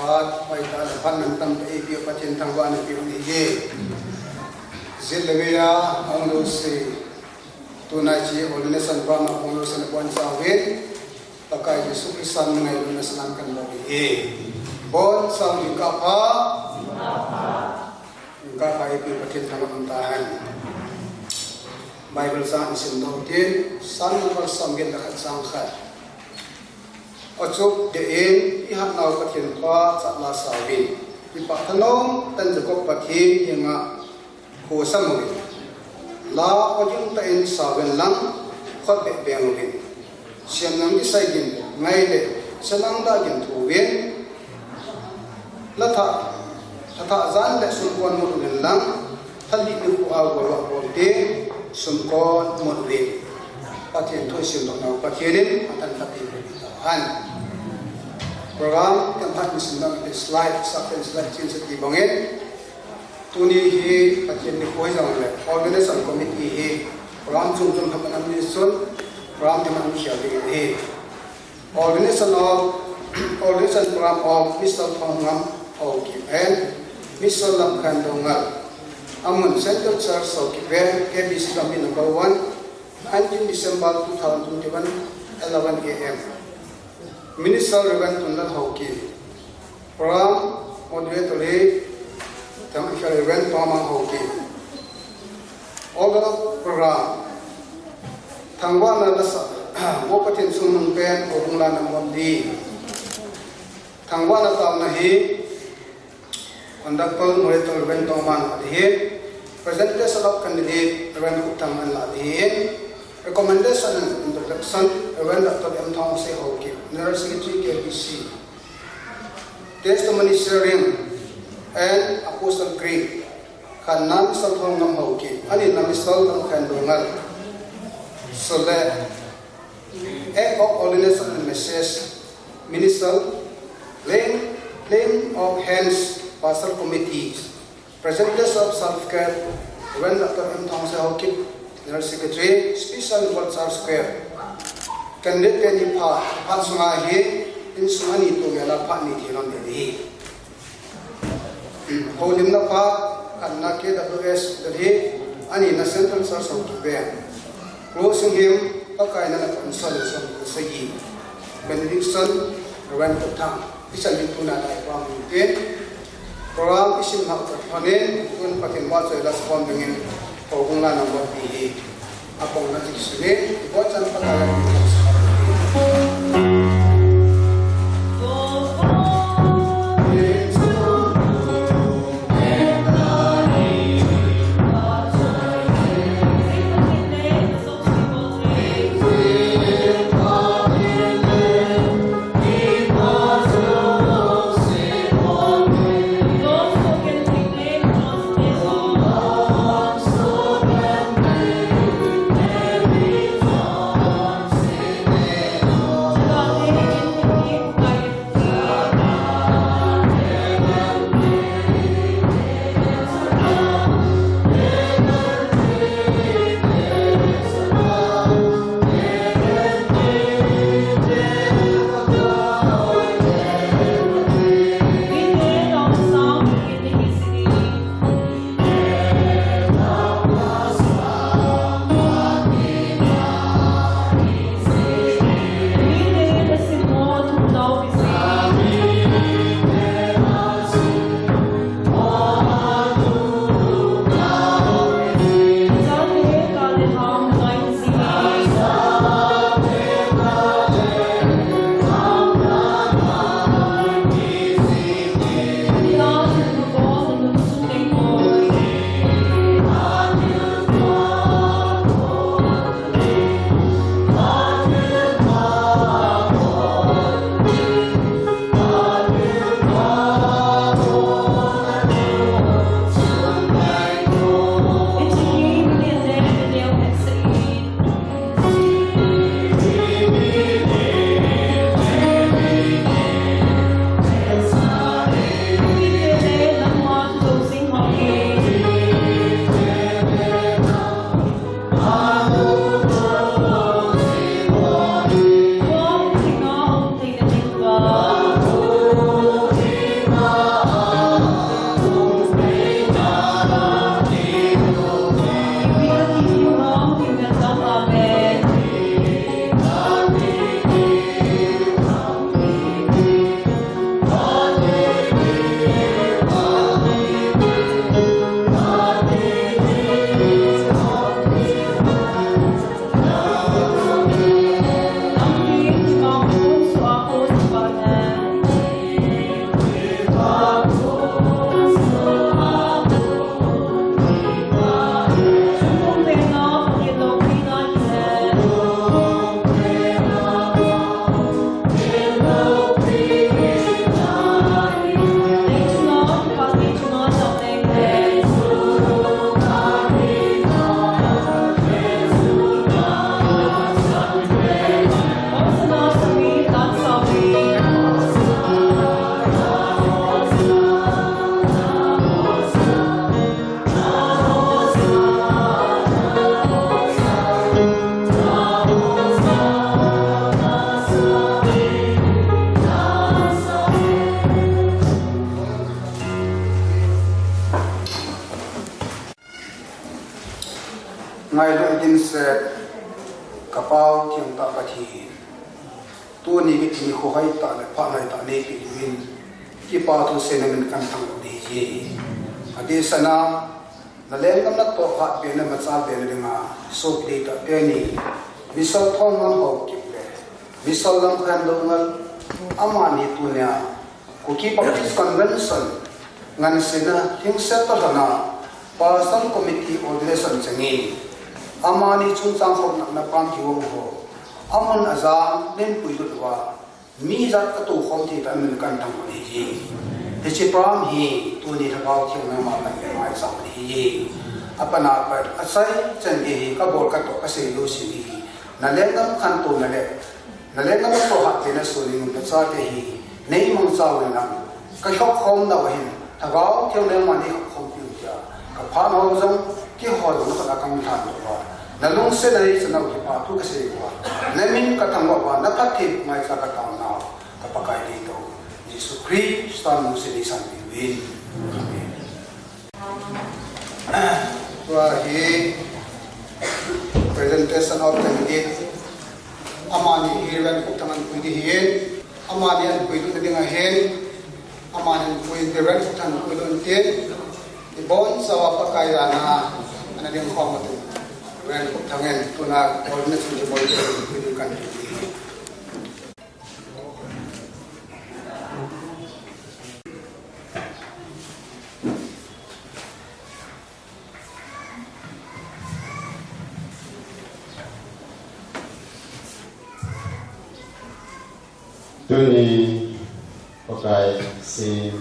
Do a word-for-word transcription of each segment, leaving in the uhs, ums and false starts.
Phat, hoitah le phat mantam tah eipeu Pathen thangvahna peh u ahi. Jit le vei a hung lou se, tuni a hiche ordination program a hung lou se nabonchauvin, Pakai Jesu Christa min in ngailutna salam kahin bol ahi. Boncha jingkah pha. Jingkah pha eipeu Pathen thangvah in umtahen. Bible chang isimdoh u hitin, Psalm number somget le khat chang khat. Achuh deh in, ihatnau Pathen Pa chatla sauvin, ipah thanom tah in Jacob Pathen henga khosam uvin. La aw ding tah in sao uvin lang, khut beh beng uvin. Siamnang kisai gin ngai le, siamnang dah gin thu uvin. Lha thah, lha thah jan le sumkon mut uvin lang, lha lih nikho a golvah bol teng, sumkon mut uvin. Pathen thu isimdoh nau Pathen in athanpha peh peh tahen. Program themkhat isimdoh u hitin, slide, sap ten slide chin sa ti bangin. Tuni hi Pathen nikho hijong le, Organization Committee hi program chom chom themkhat ana um chun, program themkhat ana um khel ding ahi. Ordination of, Ordination Program of Mister Thongam Haokip and Mister Lamkhan Doungel. Amun Central Church Haokip Veng, K B C Gambi number one, nineteen December two thousand twenty-one, eleven A M. Minister Reverend Tunlal Haokip. Program moderator hi Reverend Tongmang Haokip. Order of program. Thangvahna lasa, Mo Pathen chungnung pen, houbung lana mol ding. Thangvahna taona hi, conductor moderator Reverend Tongmang ana hi, presentation of candidate Reverend Khupthang ana hi, recommendation and introduction Reverend Doctor M Thongse Haokip, General Secretary K B C. Testimony sharing and Apostle Creed. Khatna Mister Thongam Haokip, anina Mister Lamkhan Doungel. Chule, Act of Ordination and Message, Minister, laying, laying of hands, Pastor Committee, presentation of certificate, Reverend Doctor M Thongse Haokip, General Secretary, Special Overseer Square. Candidate teni phat, phat sunga hi, insung ani tong a la phat ni thei lhon ding ahi. Houlimna phat, khatna K W S Delhi, anina Central Church Haokip Veng. Closing hymn, Pakai nang napan son le som le sagi. Benediction, Reverend Khupthang. Hichan in tuna lai program hi. Program isim hah u toh lhonin, tun Pathen vahchoi la sakhom dingin, houbung lana mol ding ahi. Apong na jik suni, ibon chan Pakai a Ngailut dinset, ka Pa u thiang tah Pathen, tuni kiti nikho hoitah le phat hoitah neipeh uvin, kipa thu seinan kahin thangvah nahi e. Adeh sanga, na lenggam natoh hatbe na machal be na dinga, sopi deitah teni, Mister Thongngam Haokip le Mister Lamkhen Doungel, amani tunia Kuki Baptist Convention ngansena hingset tah lhona Pastor Committee ordination chengin, amani chungchang khopna na pam kigong ho, amun ajang nin puilut uva, mi ijat katoh khom thei tah in kahin thangvah nahi e. Hiche pam hi tuni Lhagao Theng nangma pan ngai sa nahi e. Apat a pat achai chan gei hi kabol katoh kasei lou seh hi. Na lenggam khantouna le na lenggam natoh hatbe na soh ding pachate hi, nei mangcha uvin lang, ka khop khom nau ahin, Lhagao Theng nangman nei khop khompi un tia, ka phat nau jong, kihou jong na khat a kahin lhan uva, na lungset a nei chanau kipa thu kasei uva, na min kathangvah uva, na phatthei ngaicha katao nau, ka Pakai deitah u Jesu Christa min in sanpeh uvin. Amen. Tua hi presentation of candidate. Amani hi Reverend Khupthang ahin pui ding ahin. Amani ahin puilut na ding ahin. Amani ahin pui, Reverend Khupthang ahin puilut in tin. Ibonchauva Pakai jana ana ding khom u tin, Reverend Khupthang in tuna ordination kibol ding ahin pui ding kahin ti. Tuni Pakai sem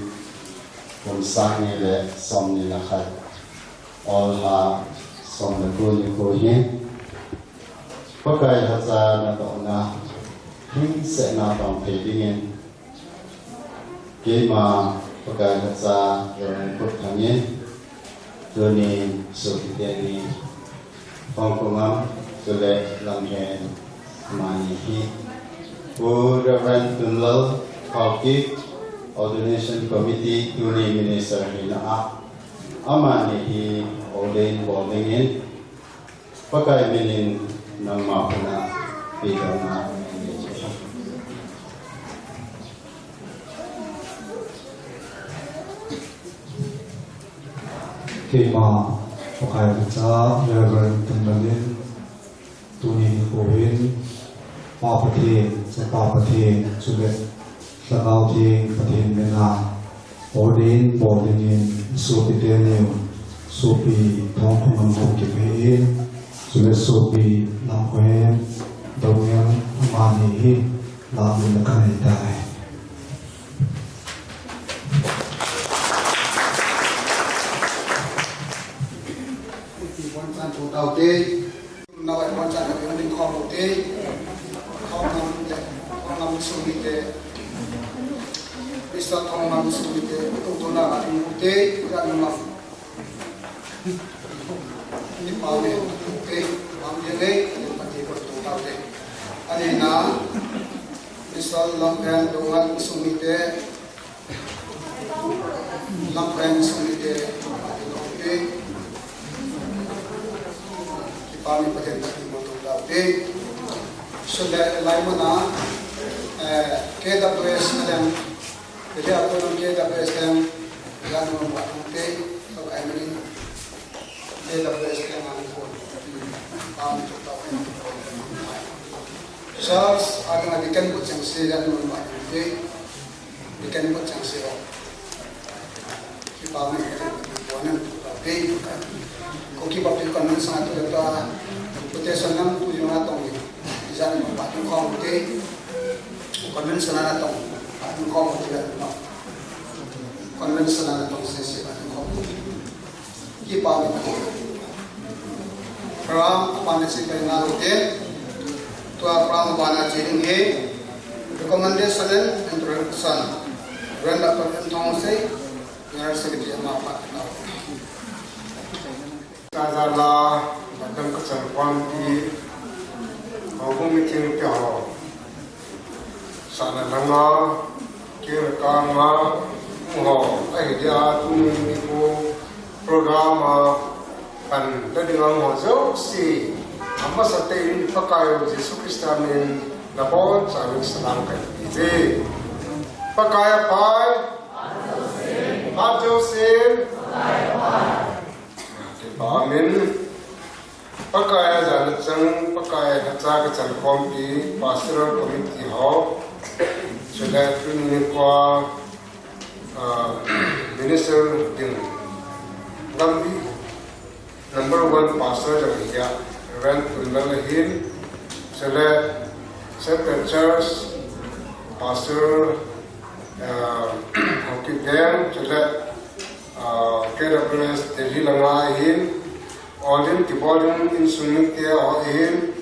kum sang ni le som ni le khat, Ol ha som le ko nikho hi Pakai lhacha natohna hingsetna tong thei dingin, keima Pakai lhacha Reverend Khupthang in, tuni sopi teni, Thongkhongam chule Lamkhen, amani hi Pu Reverend Tunlal Haokip, Ordination Committee tuni minister hina a, amani hi ordain bol dingin, Pakai minin nangma khut a pedohna nei. Keima Pakai lhacha Reverend Tunlal in tuni nikho hin Pa Pathen, Chapa Pathen, chule Lhagao Theng Pathen mina ordain bol dingin sopi teni u, sopi Thongkhongam Haokip ahin, chule sopi Lamkhen Doungel, amani hi lamlut na kanei tai. Ibonchauva Navai bonchan na ding khom u te, Thongngam le, Thongngam sung mite, Mister Thongngam sung mite, tung tung na ding u te, jan ngam. Ni pa me, te, mam ye le, ni pa te ko tung ta te. Ani na, Mister Lamkhen Doungel sung mite, Lamkhen sung mite, kipa min Pathen ta kimu tu ta te. Chule lai mun a, eh, K W S leng, K W S leng, jan mun ba te, so ai mun K W S leng an ko. Am tu ta. Charles, adang a deacon bu cheng si jan mun ba te. Deacon bu cheng si ho. Kipa min Pathen ta kimu tu ta te. Kuki Baptist Convention a tu ta, invitation nam tu jong atong ni. Jan mun ba te khom te. Convention a natong, atong khom u ti le, no. Convention a natong sese, atong khom u ti. Kipa min. Program abana che peh nalou te. Tua program abana che ding hi recommendation and introduction. Reverend Doctor M Thongsei, General Secretary ama phat nau. Ka jala, badam ka chan kwan ti, houbung meeting te ho. Sana langa, kira kanga, mu ho, ahi dia, tuni nikho, program a, Kan la ding ang ho jouse, amasa tah in Pakai u Jesu Christa min nabonchauvin salam kahin pe uve. Pakai aphai. Phat jousen. Kipa umin. Pakai a jana chang, Pakai a cha kachan khompi, Pastoral Committee ho, chule tuni nikho a, ah, Minister ding, Gambih number one pastor jong hi a, Reverend Tunlal ahin, chule Central Church Pastor, ah, Haokip Veng, chule, ah, K W S Delhi langa ahin, Ordain kibol ding insung mite ho ahin,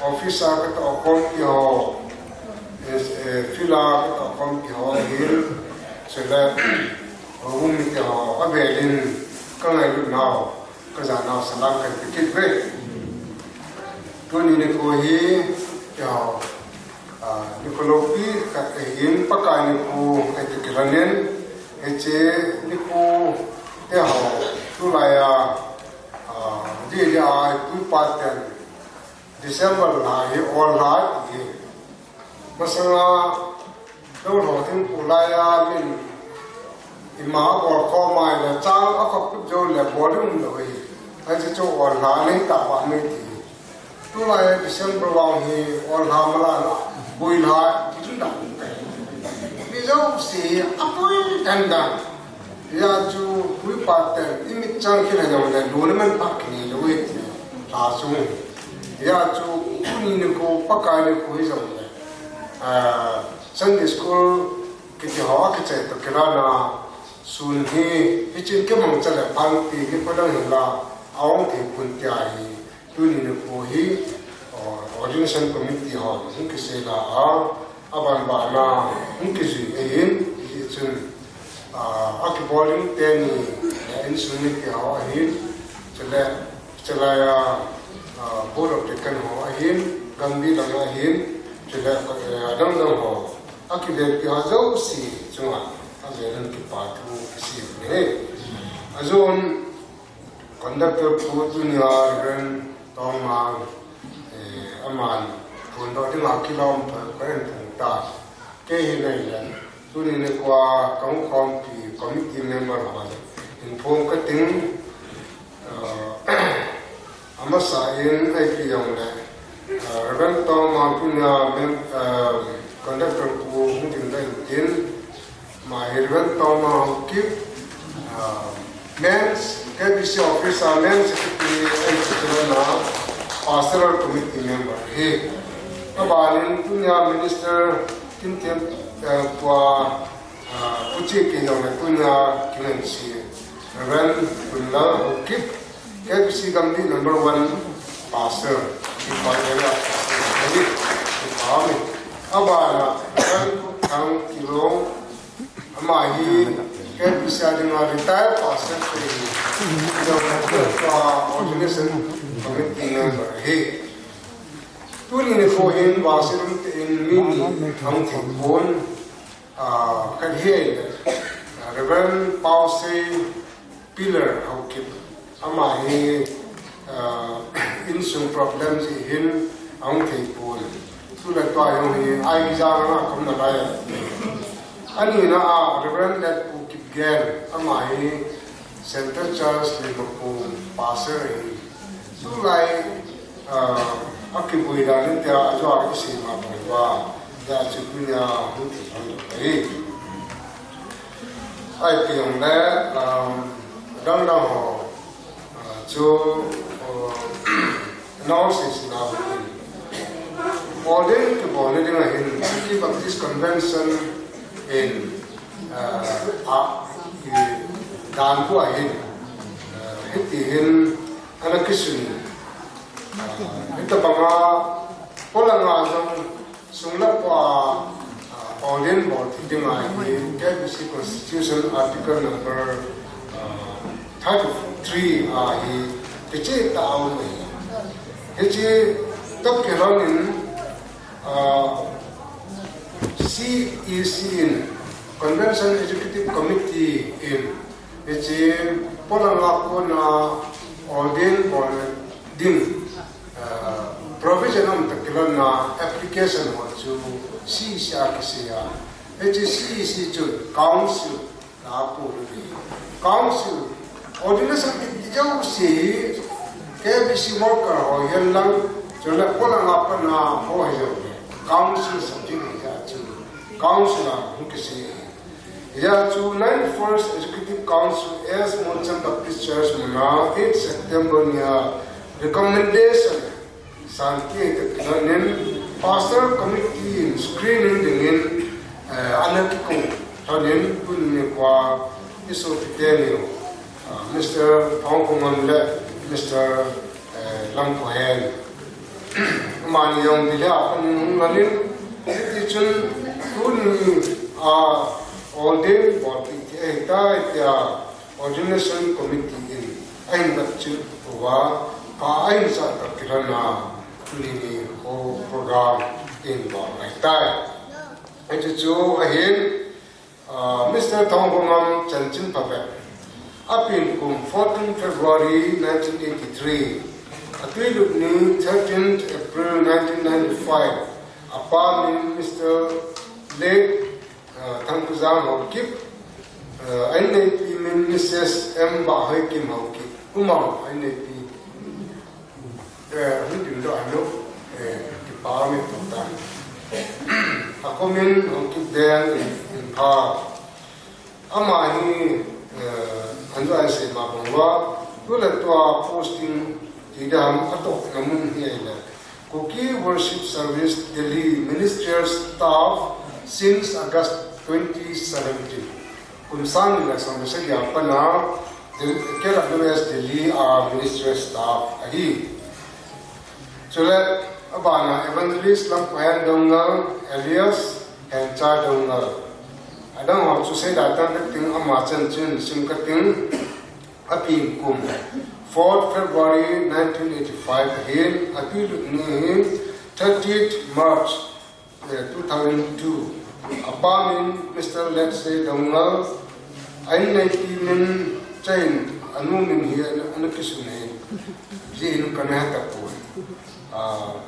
office a katoh khompi ho, eh, eh, field a katoh khompi ho ahin, chule, houbung mite ho, avel in kangailut nau, kajanau salam kahin pe kit uve. Tuni nikho hi, eiho, ah, nikho loupi khat ahin, Pakai nikho ahi ti kilanin, hiche nikho, eiho, tulai a, ah, di di a, tu pa ten, December lha hi ol lha ti hi. Masanga, lou lhou thingpui lai a min ima bol khom mai le chang a khop kut jou le bol ding um lou hi. Hiche chu ol lha nei ta ba mai ti. Tulai December vang hi ol lha mala la, bui lha ti chu dang. Mi jouse hi apui dan dan. Hijeh chun, hui pa ten, i mitchang kila jong le, lungna man pha kinei lou e ti, lha sung. Hijeh chun, tuni nikho, Pakai nikho hi jong le, ah, Sunday school kiti ho, akichai toh kilhon a, sun hi, hichin kimangcha le phan ti, nikho dang hinla, ahung thei pon tia hi, Tuni nikho hi, o, ordination committee ho, hung kisei la a, aban bana, hung kijui ahin, hijeh chun, a, akibol ding teni, a, insung mite ho ahin, chule, chulai a, a, board of deacon ho ahin, Gambih lang ahin, chule, a, adang dang ho, akivetpi ho jouse, chunga, avel in kipa thu, kisei ahi. Ajou, Conductor pu tunia Reverend Tongmang, eh, aman phondoh dinga kilom pha, ka en phong ta. Kei hi nei le, tuni nikho a kahung khompi committee member ho le, in phong kating, eh, amasa in ahi pi jong le, eh, Reverend Tongmang tunia mem-, eh, conductor pu hung ding da in tin, Ama hi Reverend Tongmang Haokip, ah, Men's, K B C office a Men's Secretary ahi, chule Pastoral Committee member ahi. Abanin tunia Minister Kimthempu, ah, Pu Chief kiti jong le tunia kingaisih Reverend Tunlal Haokip, K B C Gambih number one pastor, Imphal area pastor, Imphal. Abana, Reverend Thang Kilong, ama hi K B C a dinga retired pastor ahi. Ordination committee member ahi. Tuni nikho hin vangset umtah in mi ni hung thei pon, ah, khat hi, ah, Reverend Pausei Pillar Haokip. Ama hi, ah, insung problem jeh hin ahung thei pon. Tule tua jong hi Aizawl a um nalai. Anina a Reverend Letpu Kipgen, ama hi Central Church Liverpool pastor ahi. Tulai, ah, akiboi dan in tia ajou a isei ma bang uva, hijeh chun tunia hung thei pon ahi. Ahi pi jong le, um, dang dang ho, uh, chu, uh, announcement na ho in. Ordain kibol na ding ahin, Kuki Baptist Convention in, uh, a, i, dan pu ahin, uh, hiti hin, ana kisun. Uh, hitabanga, polanga jong, Sung le pai, ah, ordain bol thei ding ahi, K B C Constitution Article number, ah, thirty-three ahi, kicheh tah a um ahi. Hiche toh kilhon in, ah, C E C in, Convention Executive Committee in, Hiche polanga kona Ordain bol ding, eh, provision um tah kilhonna application ho chu C E C a kisei a. Hiche C E C chu council a pu ni. Council, ordination kiti jouse hi K B C worker ho hihen lang, chule polanga pana ho hijongle council subject ahi chu. Council a hung kisei. Hijeh chun ninety-first Executive Council S Molcham Baptist Church muna eight September nia recommendation santi te kilanin Pastor Committee in screening dingin, eh, ana kikou lhonin tuni nikhoa isopite ni, ah, Mister Thongkhongam le Mister eh, Lamkhohen. Amani jong Delhi a pat in hung lhonin, hiti chun tuni a ordain bolpeh thei ahitai tia ordination committee in ahin vetchil uva, pha ahin sah tah kilhonna tuni nikho program in bol ahitai. Hiti chu ahin, Ah, Mister Thongkhongam chanchin phabep. Apen kum fourteen February nineteen eighty-three. Atwi lut ni thirteenth April nineteen ninety-five. Apa min Mister Late, ah, Thangkujang Haokip. Ah, a inneipi min Missus M Bahhoikim Haokip. Umang a inneipi. Eh, hung dingdoh ahi. Eh, kipa um e tua. A khomin Haokip Deng in, in pha. Ama hi, eh, anjo a isei ma bang uva, tu le tua posting ti ding ham, atohna mun hi ahile Kuki Worship Service Delhi Ministerial Staff since August twenty seventeen. Kum sang ni le som le sagi a pat a Del-, K W S Delhi a ministry staff ahi. Chule abana Evangelist Lamkhohen Doungel alias Hencha Doungel. Adang ho chu seida tang kating, ama chanchin sim kating. Apen kum fourth February nineteen eighty-five ahin, atwi lut ni hi thirtieth March eh, two thousand two. Apa min Mister Letsey Doungel, a inneipi min Chain, anu min hi ana, ana kisun ahi. Jinu kana he tapoi. Ah,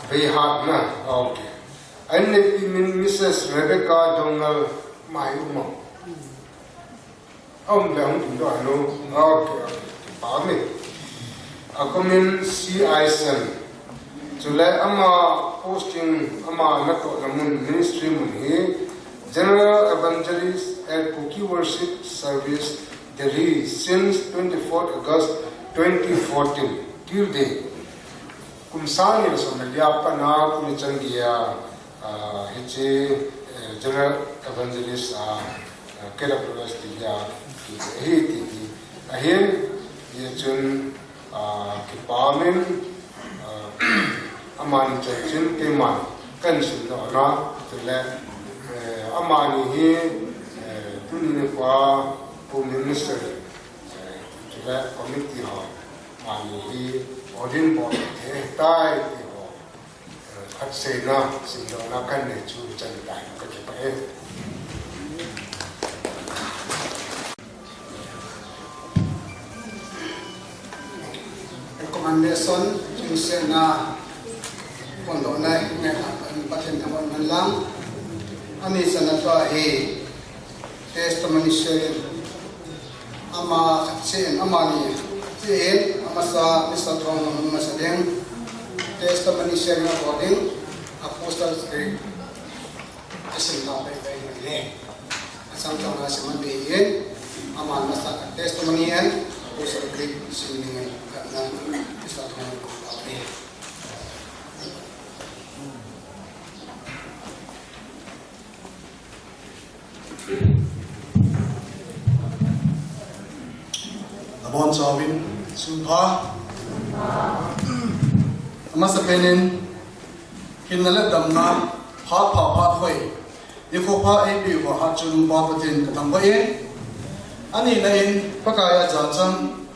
Veihat na, ah, okay. A inneipi min Missus Rebecca Doungel, mai uma. Aum le hung dingdoh ahi. Okay, okay. Kipa um e. A khomin C I Sen. Chule ama posting, ama natohna mun, ministry mun hi General Evangelist at Kuki Worship Service, Delhi since twenty-fourth August twenty fourteen till date. Kum sang ni le som le li a pat a kum ni chan gei a, ah, hiche, eh, General Evangelist a, ah, K W S Delhi a, hi, hi, hi, ahin, hijeh chun, ah, kipa um in, ah, amani chanchin keiman kahin simdoh na, chule, eh, amani hi, eh, tuni nikhoa Home Minister, eh, chule committee ho, amani hi ordain bol thei tai ti ho. Eh, khat seina, simdohna kahin nei chu chan tai, ka kipah e. Recommendation, chingsetna, phondohna, ngai khat, Pathen thangvah in lang. Ani channa chu ahi, testimony sharing. Ama khat seh in, amani seh in, amasa, Mister Thongkhongam amasa ding, testimony sharing abol ding, Apostles' Creed asim lha pai pai in ahi. Achang chang a sim ahi in, aman amasa testimony and Apostles' Creed sim ding in, khatna, Mister Thongkhongam ahi. Nabonchauvin, sunpha. Amasapen in, hinna le damna, phat pha phat hoi. Nikho pha eipeh uva hatchungnung pa Pathen kathangvah e. Anina in, Pakai a jachan,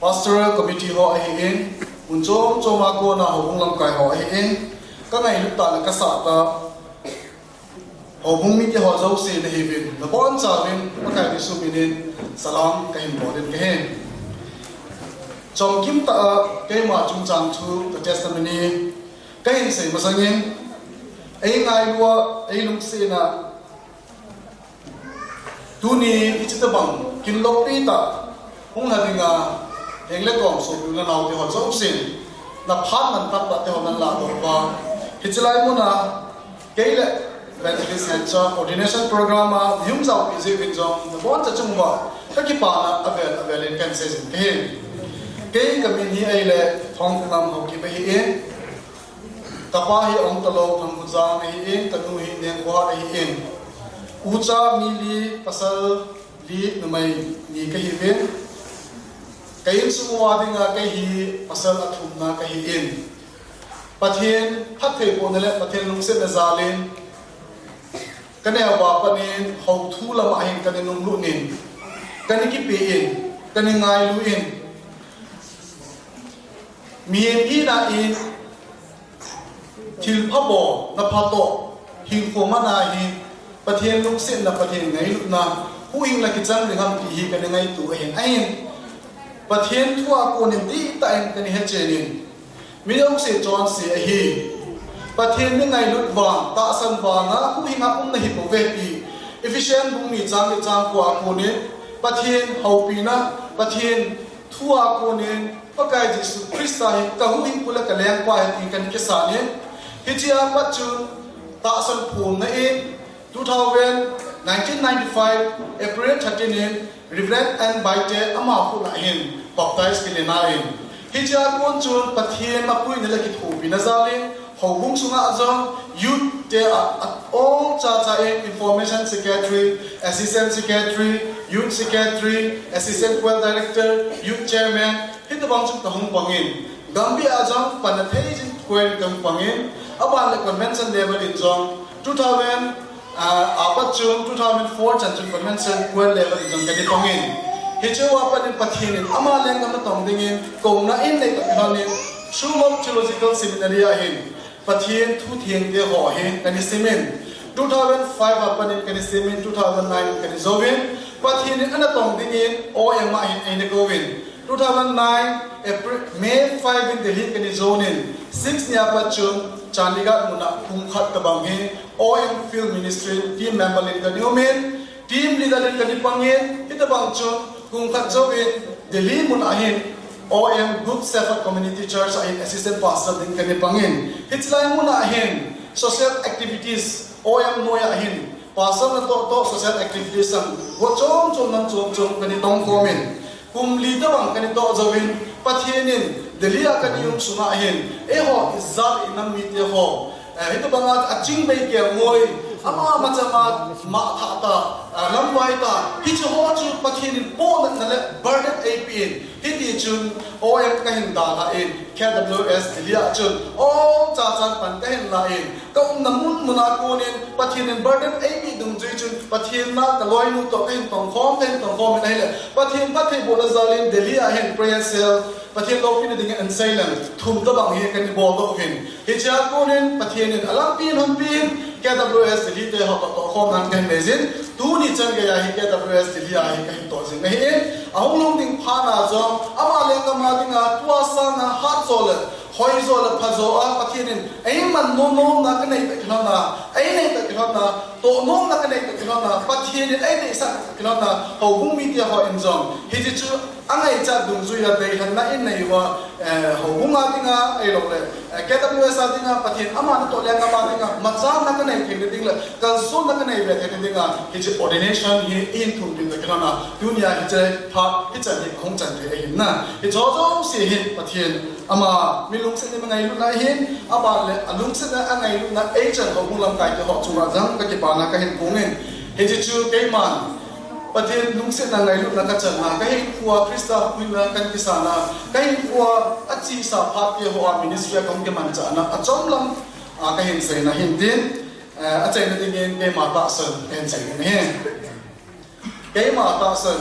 Pastoral Committee ho ahin, mun chom chom a kona houbung lamkai ho ahin, kangailut tah le kasah tah, Houbung mite ho jouse nahiuvin, nabonchauvin, Pakai Jesu minin, salam kahin bolin kahi. Chomkim tah a, keima chungchang thu, ka testimony, kahin sei masangin, eingailu a, eilungset a, tuni hiche tobang, kin loupi tah, hung lha dinga, heng le kom sopi u le nao teho jousen, na phat man tamtah teho nan ladoh uva. Hiche lai muna, kei le Evangelist Hencha ordination program a, mi um jaopi jeh uvin jong, naboncha chung uva, ka kipana avel avel in kahin sei jing kahi. Kei ka min hi ahile, Thongkangam Haokip ahin, ka pa hi Ongtalou Thangkhojang ahin, ka nu hi Nengkhohat ahin. Ucha mi li, pasal li, numei ni kahiuvin. Ka insung uva dinga kei hi pasal athumna kahin. Pathen phattheibohna le Pathen lungsetna jalin, ka neo a pat in hou thu lama hin kana nunglut in, kana kipe in, kana ngailu in, mihem hina in, thilpha bolna pha toh, hinkho mana hi, Pathen lungsetna, Pathen ngailutna, huhhingla kichang ding ham ti hi kana ngaito ahin. Ahin, Pathen thu a konin dihtah in kana hechen in, mi jouse chonse ahi. Pathen mi ngailut vang, tahsan vanga, huhhinga umna hipouve ti, Ephesian bung ni chang li chang ko a konin, Pathen houpina, Pathen thu a konin, Pakai Jesu Christa hi ka huhhingpu le ka lengpa ahi ti kana kisan in, hichea pat chun tahsan phongna in, two thousand, nineteen ninety-five, April thirteen in, Reverend N Baite ama khut a hin baptize kilen in. Hichea kon chun Pathen mapuina le kithopina jalin, houbung sunga jong youth te a, a ong chacha in, information secretary, assistant secretary, youth secretary, assistant choir director, youth chairman, hitobang chu kahung pang in. Gambih a jong panna thei jing choir kahung pang in. Aban le convention level in jong two thousand, ah, apat chun two thousand four chan chun convention choir level in jong kana pang in. Hichea pat in Pathen in ama lenggam natong dingin, kouna in nei tah kilhon in, Shillong Theological Seminary a hin, Pathen thu theng te ho hi kana sim in. Two thousand five a pat in kana sim in, two thousand nine in kana jouvin. Pathen in ana tong dingin, O M a hin eina kouvin. Two thousand nine, April, May five in Delhi kana jouvin. Six ni a pat chun, Chandigarh muna kum khat tobang hi, O M Field Ministry, team member in kana um in. Team leader in kana pang in, hitobang chun, kum khat jouvin, Delhi muna hin, O M Good Shepherd Community Church a hin assistant pastor ding kana pang in. Hiche lai muna hin, social activities, O M noiya hin, pastor natoh toh social activities a, vo chom chom nam chom chom kana tong khom in. Kum li tobang kana toh jouvin, Pathen in, Delhi a kana um sunga hin, eiho ijat inam mite ho, eh, hitobanga aching bei kengoi, ama machama, ma tha ta, eh, lamvai ta, hiche ho chu Pathen in pohnatna le burden eipe in, hiti chun O M kahin dalha in, K W S Delhi a chun, ong chacha pan kahin la in, ka umna mun muna konin, Pathen in burden eipe dungjui chun, Pathen na kaloinu toh kahin tong khom, kahin tong khom in ahile, Pathen phattheibohna jalin Delhi a hin prayer cell, Pathen loupina dingin an sei leng, thum tobang hi kana boldoh uvin. Hichea konin Pathen in alampi in honpi in, K W S Delhi te ho toh tohkhomna kahin nei jin, tuni chan geiya hi K W S Delhi a hi kahin toh jing ahi in, ahung lhung ding phat a jong, ama lenggam a dinga, tua sanga hatjo le, hoijo le phajo a, Pathen in eiman nom nomna kanei tah kilhon a, einei tah kilhon a, toh nomna kanei tah kilhon a, Pathen in eideisah tah kilhon a, houbung mite hon jong, hiche chu angaichat dungjuiya deilhenna in nei uva, eh, houbung a dinga, ahilou le, eh, K W S a dinga, Pathen ama natoh lenggam a dinga, machalna kanei theina ding le, kalsonna kanei be theina dinga, hiche ordination hi eihin thum ding tah kilhon a, tunia hiche phat, hichan hi kahung chan thei ahin na. Hiche jouse hi Pathen ama mi lungsetna mi ngailutna ahin, aban le alungsetna angailutna eichan houbung lamkai te ho chunga jong kakipana kahin phong in. Hiche chu keiman Pathen lungsetna ngailutna kachanna, kahinkhoa Christa huhhingna kahin kisana, kahinkhoa achesa phat te hoa ministry a kahung kimanchahna achom lam a kahin seina ahin tin, eh, achaina dingin keima tahsan kahin sei ding ahi. Keima tahsan,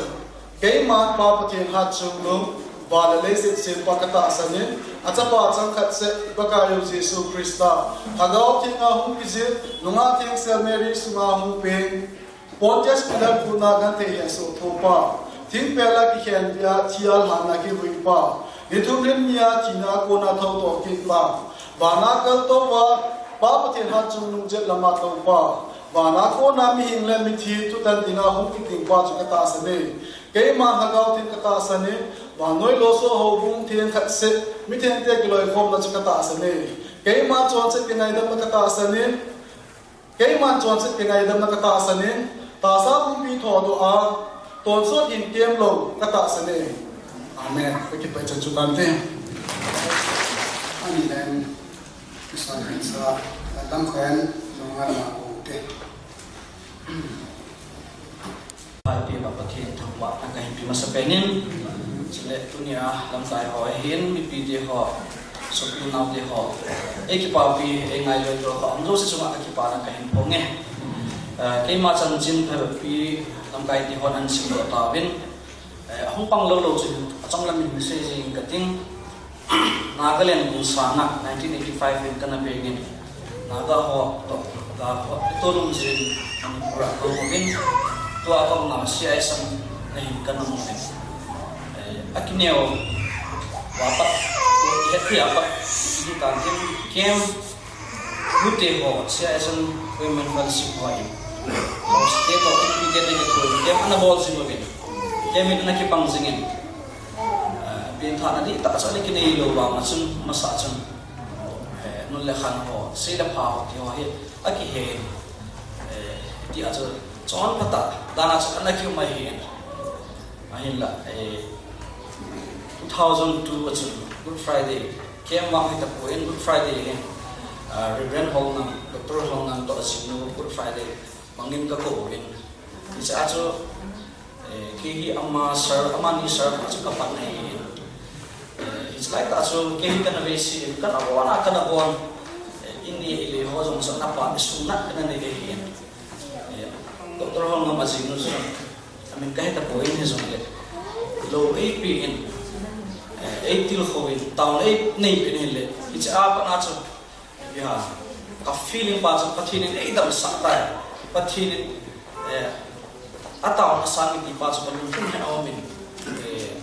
keima Pa Pathen hatchungnung, van le leiset sempa katahsan in, Achapa changkhat seh, Pakai u Jesu Christa, Lhagao Theng a hung kijil, nungah thengsel Mary sunga hung peng, Pontius Pilate gutna genthei a suhthopa, thingpel a kikhenbeh a, thi a lhan a kihuipa, ni thum le ni a thina a kona thoutoh kitpa, vana kaltou a, Pa Pathen hatchungnung jet lama toupa, vana kona mihing le mithi thutan dinga hung kitengpa chu katahsan e. Keima Lhagao Theng katahsan e, vannoi losah houbung theng khat seh, mithengte kiloikhomna chu katahsan e. Keima chonset kingaidamna katahsan e, Keiman chonset kingaidamna katahsan in, tahsa pumpi thodoh a, tonsot hinkemlou katahsan e. Amen. Kakipah chan chu tante. Ani leng, kisan hinsa, lam khen, nunga lama ko te. Paipi ba Pathen thangvahna kahin pe masa pen in, chule tunia lamkai ho ahin, mipite ho, sopi naote ho, eikipapi, eingailutto ho, um jouse chunga kakipana kahin phong e. Eh, keima chanchin phabep lamkai te hon ahin simdoh tauvin, eh, hung pang lou lou chu achanglam in message jing kating. Nagaland kum sanga nineteen eighty-five in kana bengin, Naga ho toh, Naga ho, itolum jin, Manipur a kaum uvin, tua kaumna C I S M na hin kana um uvin. Eh, akineo, vapat, ihet thei apat, ihi tan tin, camp, nute ho, C I S M Women Fellowship ho in, house te toh, inpi te toh, camp ana bol jing uvin. Camp in ana kipang jingin. Eh, pengthahna dihtah chu ana kinei lou vang a chun, masa chun, eh, nu le khan ho, sei le pha ho ti ho hi akihe in, eh, tia chu chonphatah dan a chu ana kium ahi in. Ahinla, eh, two thousand two a chun Good Friday, camp vang hitapon Good Friday hi, ah, Reverend Holnam, Doctor Holnam toh ajinu Good Friday mangin kakou uvin. Hiche a chu, eh, kei hi ama sir, amani sir khat chu kapan ahi. Eh, hiche laitah chu kei hi kana veise in, kana von a, kana von. Eh, in neh in lei ho jong chu ana pan, sungnat kana nei ahi. Eh, Doctor Holnam ajinu chu, amin kahe tapon hijongle, lou eipe in, eh, eitilkhou in, taona einei pen in ahile, hiche a pat a chu, ipi ham, ka feeling pa chu Pathen in eidamsah tai. Pathen in, eh, ataona asang e ti pa chu kalungthim a aum in, eh,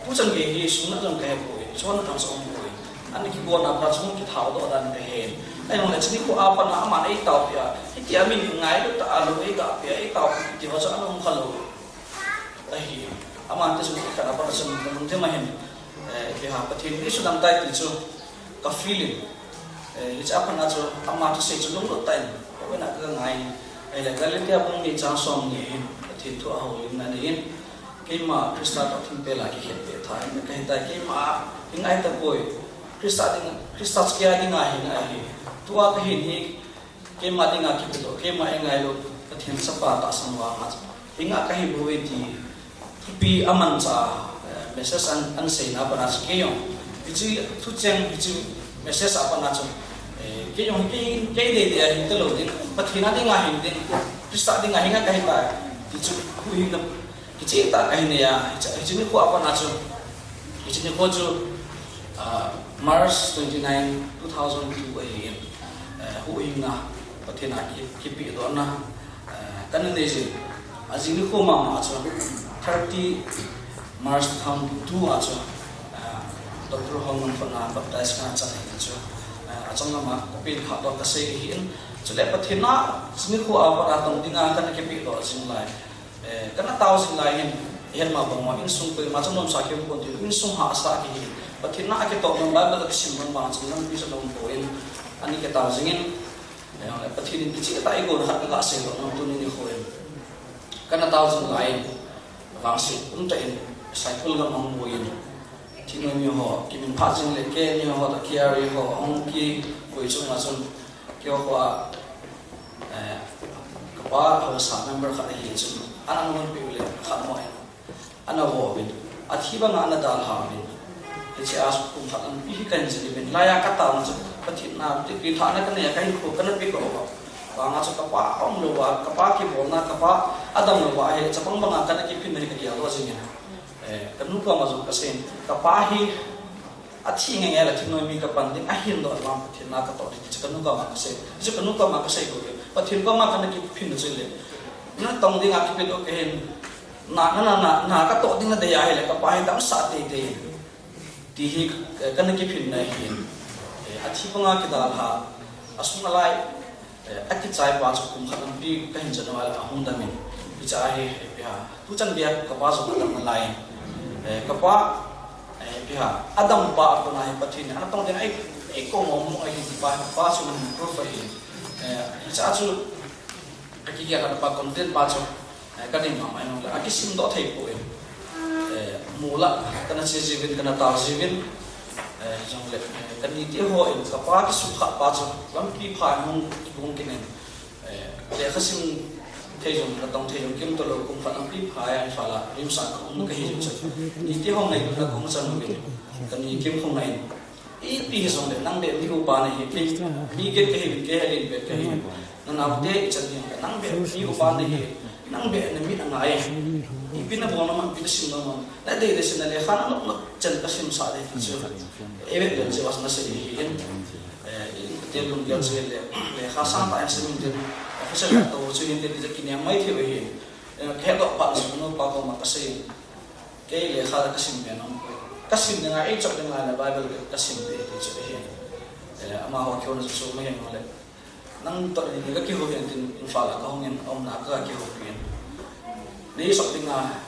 tuchan gei hi sungnat jong kahe poi, chonna jong chu aum poi. Ana kibolna pa chu kithoudoh dan kahe in. Ahijongle hiche nikho a pat a aman eitaopi a, hitia min ngailut tah a lou eigape a, eitaopi ti ho chu ana um kha lou ahi. Aman ti chu khat a pat a chun kalungthim a hin, eh, ipi ham, Pathen in eisudam tai ti chu ka feel in. Eh, hiche a pat a chu ama thusei chu lunglut tah in, houin a kangai in. Ahile Galatia bung ni chang somni hin Pathen thu a houlimna nei in, keima Christa toh thingpel a kikhenbeh tha in kahi tai, keima hi ngai tapoi. Christa ding, Christa chu kei a dinga hing ahi. Tua kahin hi, keima dinga kipedoh, keima eingailut, Pathen chapa tahsan vang a chu hi nga kahi bouve ti thupi amanchah, eh, message an, ahin seina a pat a chu kei jong, hiche thucheng, hiche message a pat a chu, eh, kei jong, kei, kei deidei a hing talou ding, Pathen a dinga hing ding, Christa dinga hing a kahi tai ti chu huhhingna kicheh tah kahin nei a, hiche, hiche nikho a pat a chu, hiche nikho chu, ah, March twenty-nine, two thousand two ahi in, eh, huhhingna Pathen a ki, kipedohna, eh, kana nei jin. Ajing nikho mama chu, thirty March two thousand two a chu, eh, Doctor Holnam khut a baptize kana chan ahi chu, eh, achanglam a kapen khah toh kasei ahi in. Chule Pathen a, hiche nikho a pat a tong dinga kana kipedoh jing lai. Eh, kana tao jing lai hin, ihet ma bang uva, insung koima chu nomsa kium pon tin, insung hahsa kihi. Pathen a kitoh man, Bible a kisim man vang chun, lampi chu aum poi, ana kitao jing in. Eh, Pathen in kicheh tah a eigon khat kaga seidoh nom tuni nikho in. Kana tao jing lai in, vangset umtah in, Saikul gam ahung boi in. Thingnoi mi ho, kimin phat jing le, K N U ho toh K R A ho, ahung kiboi chunga chun, keiho kho a, eh, kapa haosa member khat ahi chun, ana nunpeh u le khat mo in, ana vo uvin, athi banga ana dalha uvin. Hiche a kum khat lampi hi kahin jil uvin, laiya kataona chu, Pathen a, ti pengthahna kanei a, kahinkho kana pedoh uva. Vang a chu kapa aum louva, kapa kibolna, kapa adam louva, ahile chapang banga kana kiphinna hi kagel doh jing in. Eh, kanu koma jong kasei in, kapa hi, Athi nge nge la thingnoimi kapan ding, ahin doh vang Pathen na katoh ding, hichu kanu koma kasei. Hichu kanu koma kasei bou ve. Pathen koma kana kiphin chu le. Natong dinga kiphin doh kahin. Na, na, na, na, na katoh ding nadei ahile, kapa hi damsah teitei. Ti hi, eh, kana kiphinna ahin. Eh, athi banga kidalha. Asunga lai. Eh, akichai pa chu kum khat lampi kahin chan uva le ahung dam in. Hiche a hi, eh, ipi ham. Tuchan geiya kapa jong adam nalai. Eh, kapa, eh, ipi ham. Adam pa a kona hi Pathen in. Ana tong ding ahi, ahi ko mo mo ahi ti pa, pa chu man proof ahi. Eh, hiche a chu, akigel khat pa content pa chu. Eh, kadei mama in le, akisim doh thei poi. Eh, mol a, kana che jiuvin, kana tao jiuvin. Eh, jongle, eh, kani teho in, kapa kisukha pa chu, lampi pha in hung, hung kit in. Eh, lekha sim thei jong, natong thei jong, kimto lou, kum khat lampi pha a, Imphal a, RIMS a kaum kahi jong chu. Kani teho ngailutna kahung chan uvin. Kani kimkhum na in. Ipi hijongle, nang beh mi upa nahi, mi, mi get kahi, kei hi len beh kahi. Nanaote ichan ding, nang beh mi upa nahi, nang beh namit angai. Ipi nabol nom ham, ipi nasim nom ham. Nadei dei seh na lekha nanop nop chan kasimsah ding ti chu. Eivet len chu asei hi in. Eh, in te lunggel chu le, lekha sangtah in sim in tin. Officer khat toh chu in tin, kinem mai thei u ahi. Eh, kahet doh phat le, nu pa koma kasei in. Kei lekha la kasim be nom poi. Kasim dinga, eichop dinga le Bible kasim be ti chu ahi. Eh, amaho kihou na chu chu mahen ho le. Nang toh ni, ni kakihou hen tin Imphal a kahung in, aumna a kakihoupi in. Neichop dinga,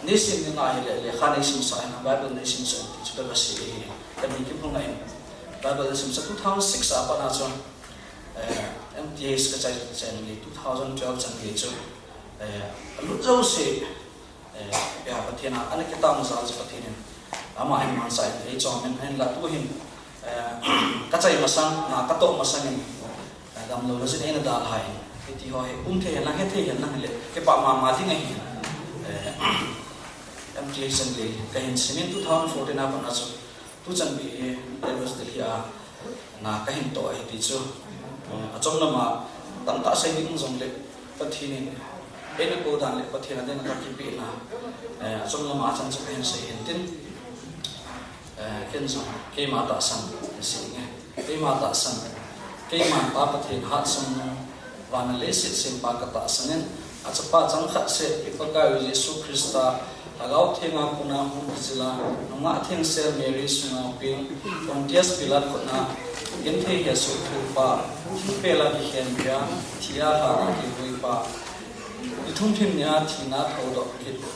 neisim dinga hile, lekha neisimsah in, Bible neisimsah in ti chu kasei ahi. Kani kiphung a in. Bible neisimsah two thousand six a pat a chu, eh, M T H kachai chan gei, two thousand twelve chan gei chu, eh, alut jouse, Eh, ipi ham Pathen a, ana kitao jal chu Pathen in. Ama hin mansa in, eichom in, ahinla tu hin, eh, kachai masang, na katoh masang in, eh, damlouna jin eina dalha in. Hiti ho hi, um thei hen lang, he thei hen lang le, kipah mama ding ahi. Eh, M T H chan gei, kahin sim in two thousand fourteen a pat a chu, tuchan gei hi, Lagos Delhi a, na kahin toh ahi ti chu. Eh, achom lama tamtah sei ding jongle Pathen in eina kou dan le Pathen a dinga kakipehna, eh, achom lama achan chu kahin sei hin tin. Eh, ken jong keima tahsan sei nge. Keima tahsan. Keiman Pa Pathen Hatchungnung, van le leiset sempa katahsan in, achapa changkhat seh, i Pakaiyu Jesu Christa, Lhagao Thenga kona hung kijil a, nungah thengsel Mary sunga peng, Pontius Pilat khut a genthei hesoh thupa, thingpel a kikhenpia, thi a lha a kivuipa, ni thum lhin nia thina thoudoh kitpa,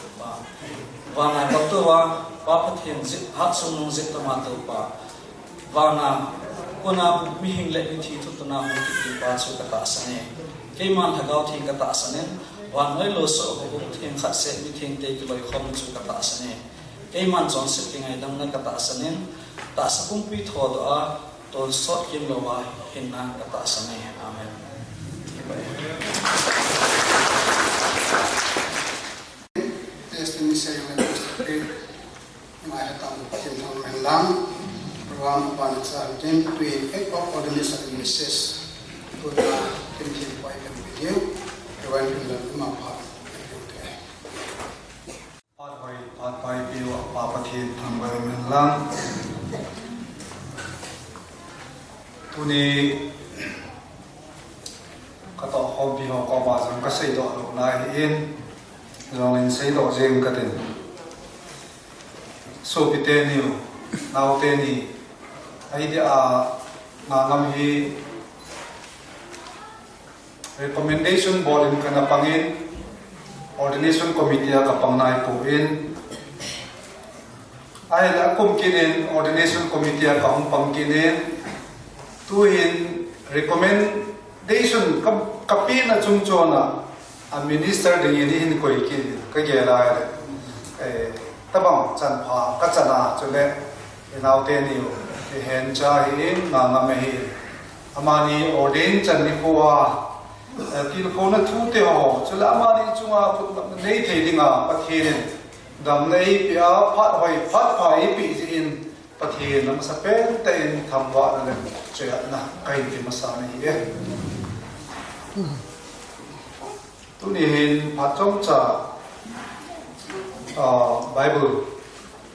vana kaltou a, Pa Pathen jeh, Hatchungnung jeh tama toupa, vana kona mihing le mithi thutona hung kitipa chu katahsan e. Keiman Lhagao Theng katahsan in, vannoi losoh houbung theng khat seh mithengte kiloikhom chu katahsan e. Keiman chonset kingaidamna katahsan in, tahsa pumpi thodoh a, tonsot kimlouva hinna katahsan e. Amen. Testimony sa yung nagpapakita. Ngai hatah Pathen thangvah hen lang. Program aban cha tin, tuin act of ordination and message. Tuna tin tin pai kan video. Reverend Pinlan Uma Pa. Phat hoi, phat pai peh u Pa Pathen thangvah hen lang. Tuni katoh khompi ho koma jong kaseidoh louna ahin, jongleng seidoh jeng katin. Sopite niu, naote ni, ahi dia, Ngangam hi recommendation bol in kana pangin, ordination committee a kapang naipon, ahile akum kit in ordination committee a kahung pang kit in, tuhin recommendation ka, kapehna chungchon a, a minister dingin eihin koi kit in, kagel a ahile, eh, tabang chanpha kachan a, chule, inaote niu, ihen cha hi, Ngangam ahi. Amani ordain chan nikho a, eh, tilkhouna thute ho, chule amani chunga phutna nei thei dinga Pathen in damna eipeh a, phat hoi, phat pha eipeh jeh in, Pathen amasapen tah in thangvahna le choi-atna kahin pe masa ahi e. Tuni hin phat chomcha, ah, Bible,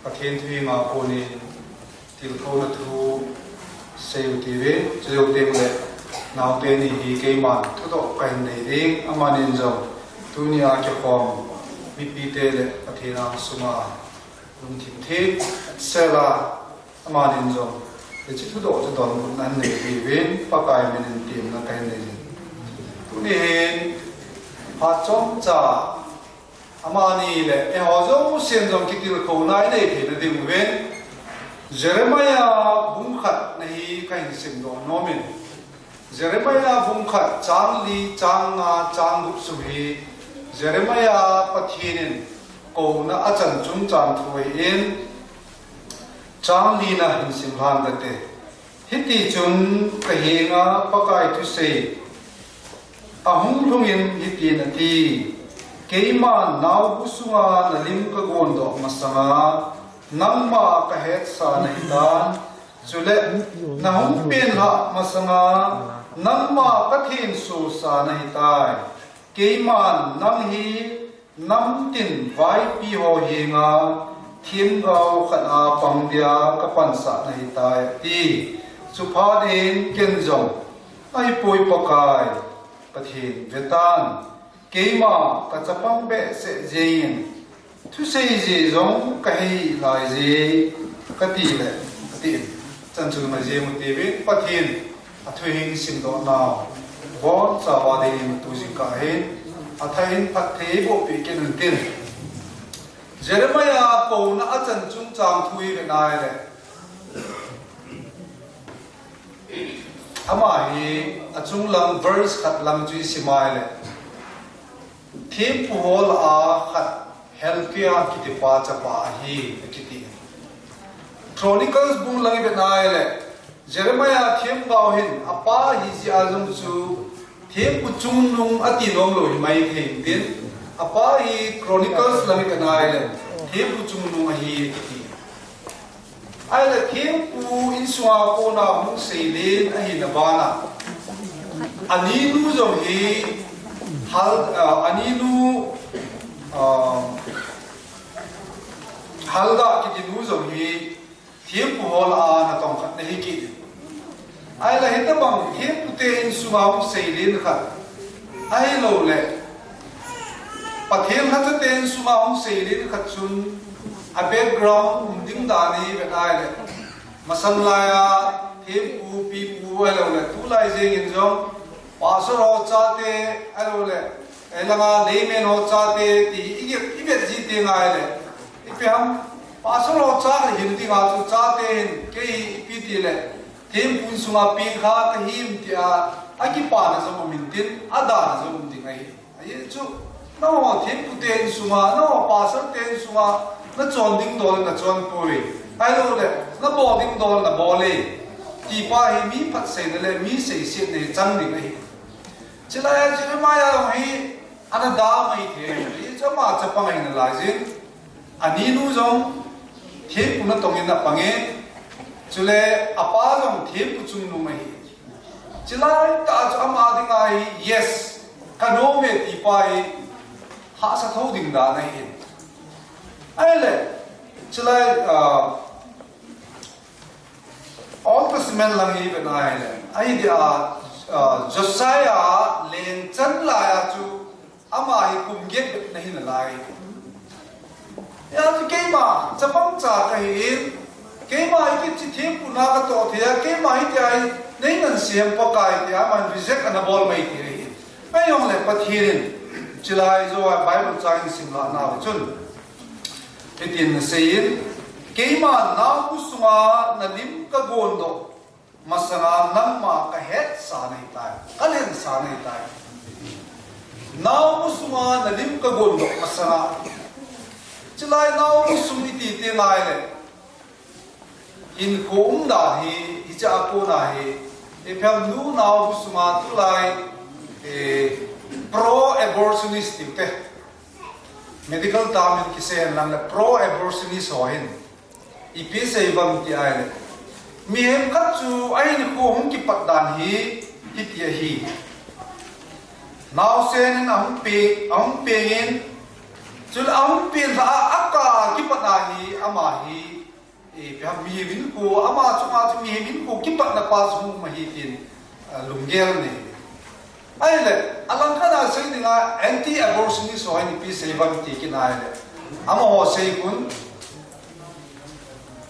Pathen thu hi ngah pon in, Tilkhouna thu seiu tive, chujou teng le, naote ni hi keiman thudoh kahin nei ding, amanin jong tunia kikhom mipite le Pathen angsunga lungthim thip sela, amanin jong hiche thudoh chu donbutna ahin nei diuvin, Pakai minin temna kahin nei ding. Tuni hin phat chomcha amani le eiho jousen jong kitilkhouna inei theina diuvin, Jeremiah bung khatna hi kahin simdoh nomin. Jeremiah bung khat chang li, chang nga, chang gup sung hi Jeremiah Pathen in kouna achan chungchang thu ahin, chang lina hin simlhan kate. Hitichun kahenga Pakai thusei ahung lhungin hitin ati, Keiman naobu sunga nalim kagondoh masanga, nangma kahetsa nahitan, chule nahung penlhah masanga, nangma kathensosa nahitai. Keiman nang hi namtin vaipi ho henga themgao khat a pang dia kapansah nahitai, ati. Chuphat in ken jong, Ahipoi Pakai, Pathen vetan, keima kachapang behseh jengin, thuseije jong kahei laije, kati le, atin. Chan chu ngaijeng u tive, Pathen athu hin simdoh nau bonchauva dingin tu jingkah hin athah in phatthei bohpeh kit intin. Jeremiah kouna achan chungchang thu hi ve nai le, ama hi achunglang verse khat lang chu isim a ile, thempu ho lah a khat Hilkiah kitipa chapa ahi, akiti. Chronicles bung lang ive nai le, Jeremiah themgao hin apa hijeh a jong chu thempu chungnung ati nomlou himai thei intin, apa hi Chronicles lang ive nai le, thempu chungnung ahi, akiti. Ahile thempu insunga kona hung seilen ahina bana, aninu jong hi Hal-, ah, aninu, ah, Huldah kiti nu jong hi thempu ho lah a natong khat nahi kit in. Ahile hitobang thempute insunga hung seilen khat, ahiloule Pathen lhachate insunga hung seilen khat chun, a background um ding dan ive nai le, masang laiya thempu, pipu ahiloule tulai jengin jong pastor ho chate ahiloule, eh, langa layman ho chate ti ivet, ivet ji teng ahile, ipi ham, pastor ho cha ahin dinga chu chate hin kei ipi tile thempu insunga pengkha kahim tia akipana jong um intin, adana jong um ding ahi. Ajeh chu, nangho thempute insunga, nangho pastorte insunga nachon ding dol nachon poi, ahiloule nabol ding dol nabol e, tipa hi mi phatseina le mi seisetna hi chang ding ahi. Chulaiya Jeremiah jong hi ana da maithei, ajeh chu ama chapang ahina laijin, aninu jong thempu natongin apang e, chule apa jong thempu chungnung ahi. Chulaitah chu ama dinga hi, yes, kanom e tipa hi hahsa thou ding dan ahi. Ahile, chulai, ah, Old Testament lang ive nai le, ahi dia, ah, Josiah lengchan laiya chu ama hi kum get bep nahi nalai. Hijeh chun keima chapang cha kahin, keima hi kiti thempu na katoh thei a, keima hitia hi neinan sem Pakai tia aman reject ana bol mai thei ahi. Ahijongle Pathen in chulai jou a Bible chang in simlhah nau chun, hitin aseiyin, Keima naobu sunga nalim kagondoh masanga nangma kahetsa nahitai, kalhensa nahitai. Naobu sunga nalim kagondoh masanga. Chulai naobu sung iti teng ahile, hinkho umdan hi, hichea kona hi, ipi ham, nu naobu sunga tulai, eh, pro-abortionist tiute, medical term in kisei henlang le, pro-abortionist ho hin ipi asei uvem ti ahile, mihem khat chu ahinkho hung kipat dan hi hiti ahi. Naosen in ahung peng, ahung pengin, chule ahung penlhah a, akah a kipat a hi ama hi Ipi ham, mihem hinkho, ama chunga chu mihem hinkho kipatna pa chu hung um ahi tin, ah, lunggel nei. Ahile, alangkhat a sei dinga anti-abortionist ho hi ipi sei vang ti kit ahile, amaho sei khun,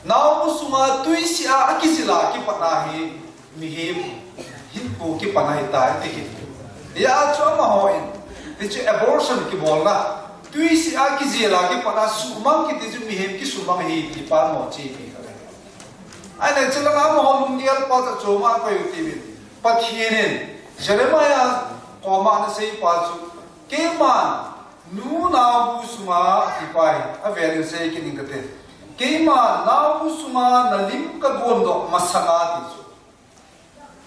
naobu sunga tuisih a akijil a kipatna hi mihem hinkho kipatna ahitai ti kit. Hijeh chun amaho in, hiche abortion kibolna, tuisih a kijil a kipatna sumang kiti chu mihem kisumang ahi ti pa mo chi pi kha le. Ahile chulanga amaho lunggel pa chu chom a koi u tiuvin, Pathen in Jeremiah koma ana sei pa chu, keiman nu naobu sunga, ati pa hi, avel in sei kit ing kate. Keiman naobu sunga nalim kagondoh masanga ti chu.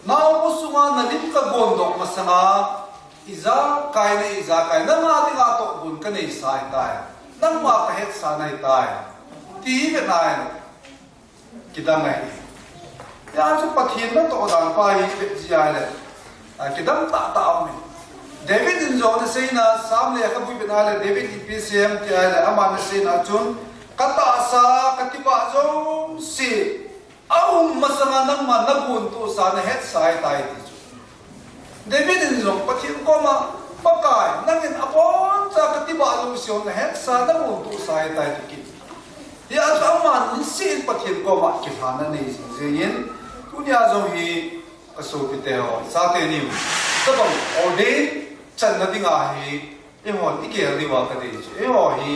Naobu sunga nalim kagondoh masanga, ijakai na, ijakai, nanga dinga tohgon kaneisa ahitai. Nangma kahetsahna ahitai, ti hi ve nai. Kidang ahi. Hijeh chun Pathen natoh dan pa hi vet jia le, ah, kidang tahtah aum e. David in jong ana seina, Sam lekhabu i vet a le, David in ipi asei em ti a le, aman ana seina chun, katahsa, katibah jouse aum masanga nangman nagontohsa, nahetsah ahitai ti chu. David in jong Pathen koma, Pakai, nangin aboncha katibah jouse nahetsah, nagontohsa ahitai ti kit. Hijeh chun aman niseh in Pathen koma kilhanna nei jing jing in, tunia jong hi kasopite ho, chate niu, tabang ordain channa dinga hi, eihon igel diuva kadei chu, eiho hi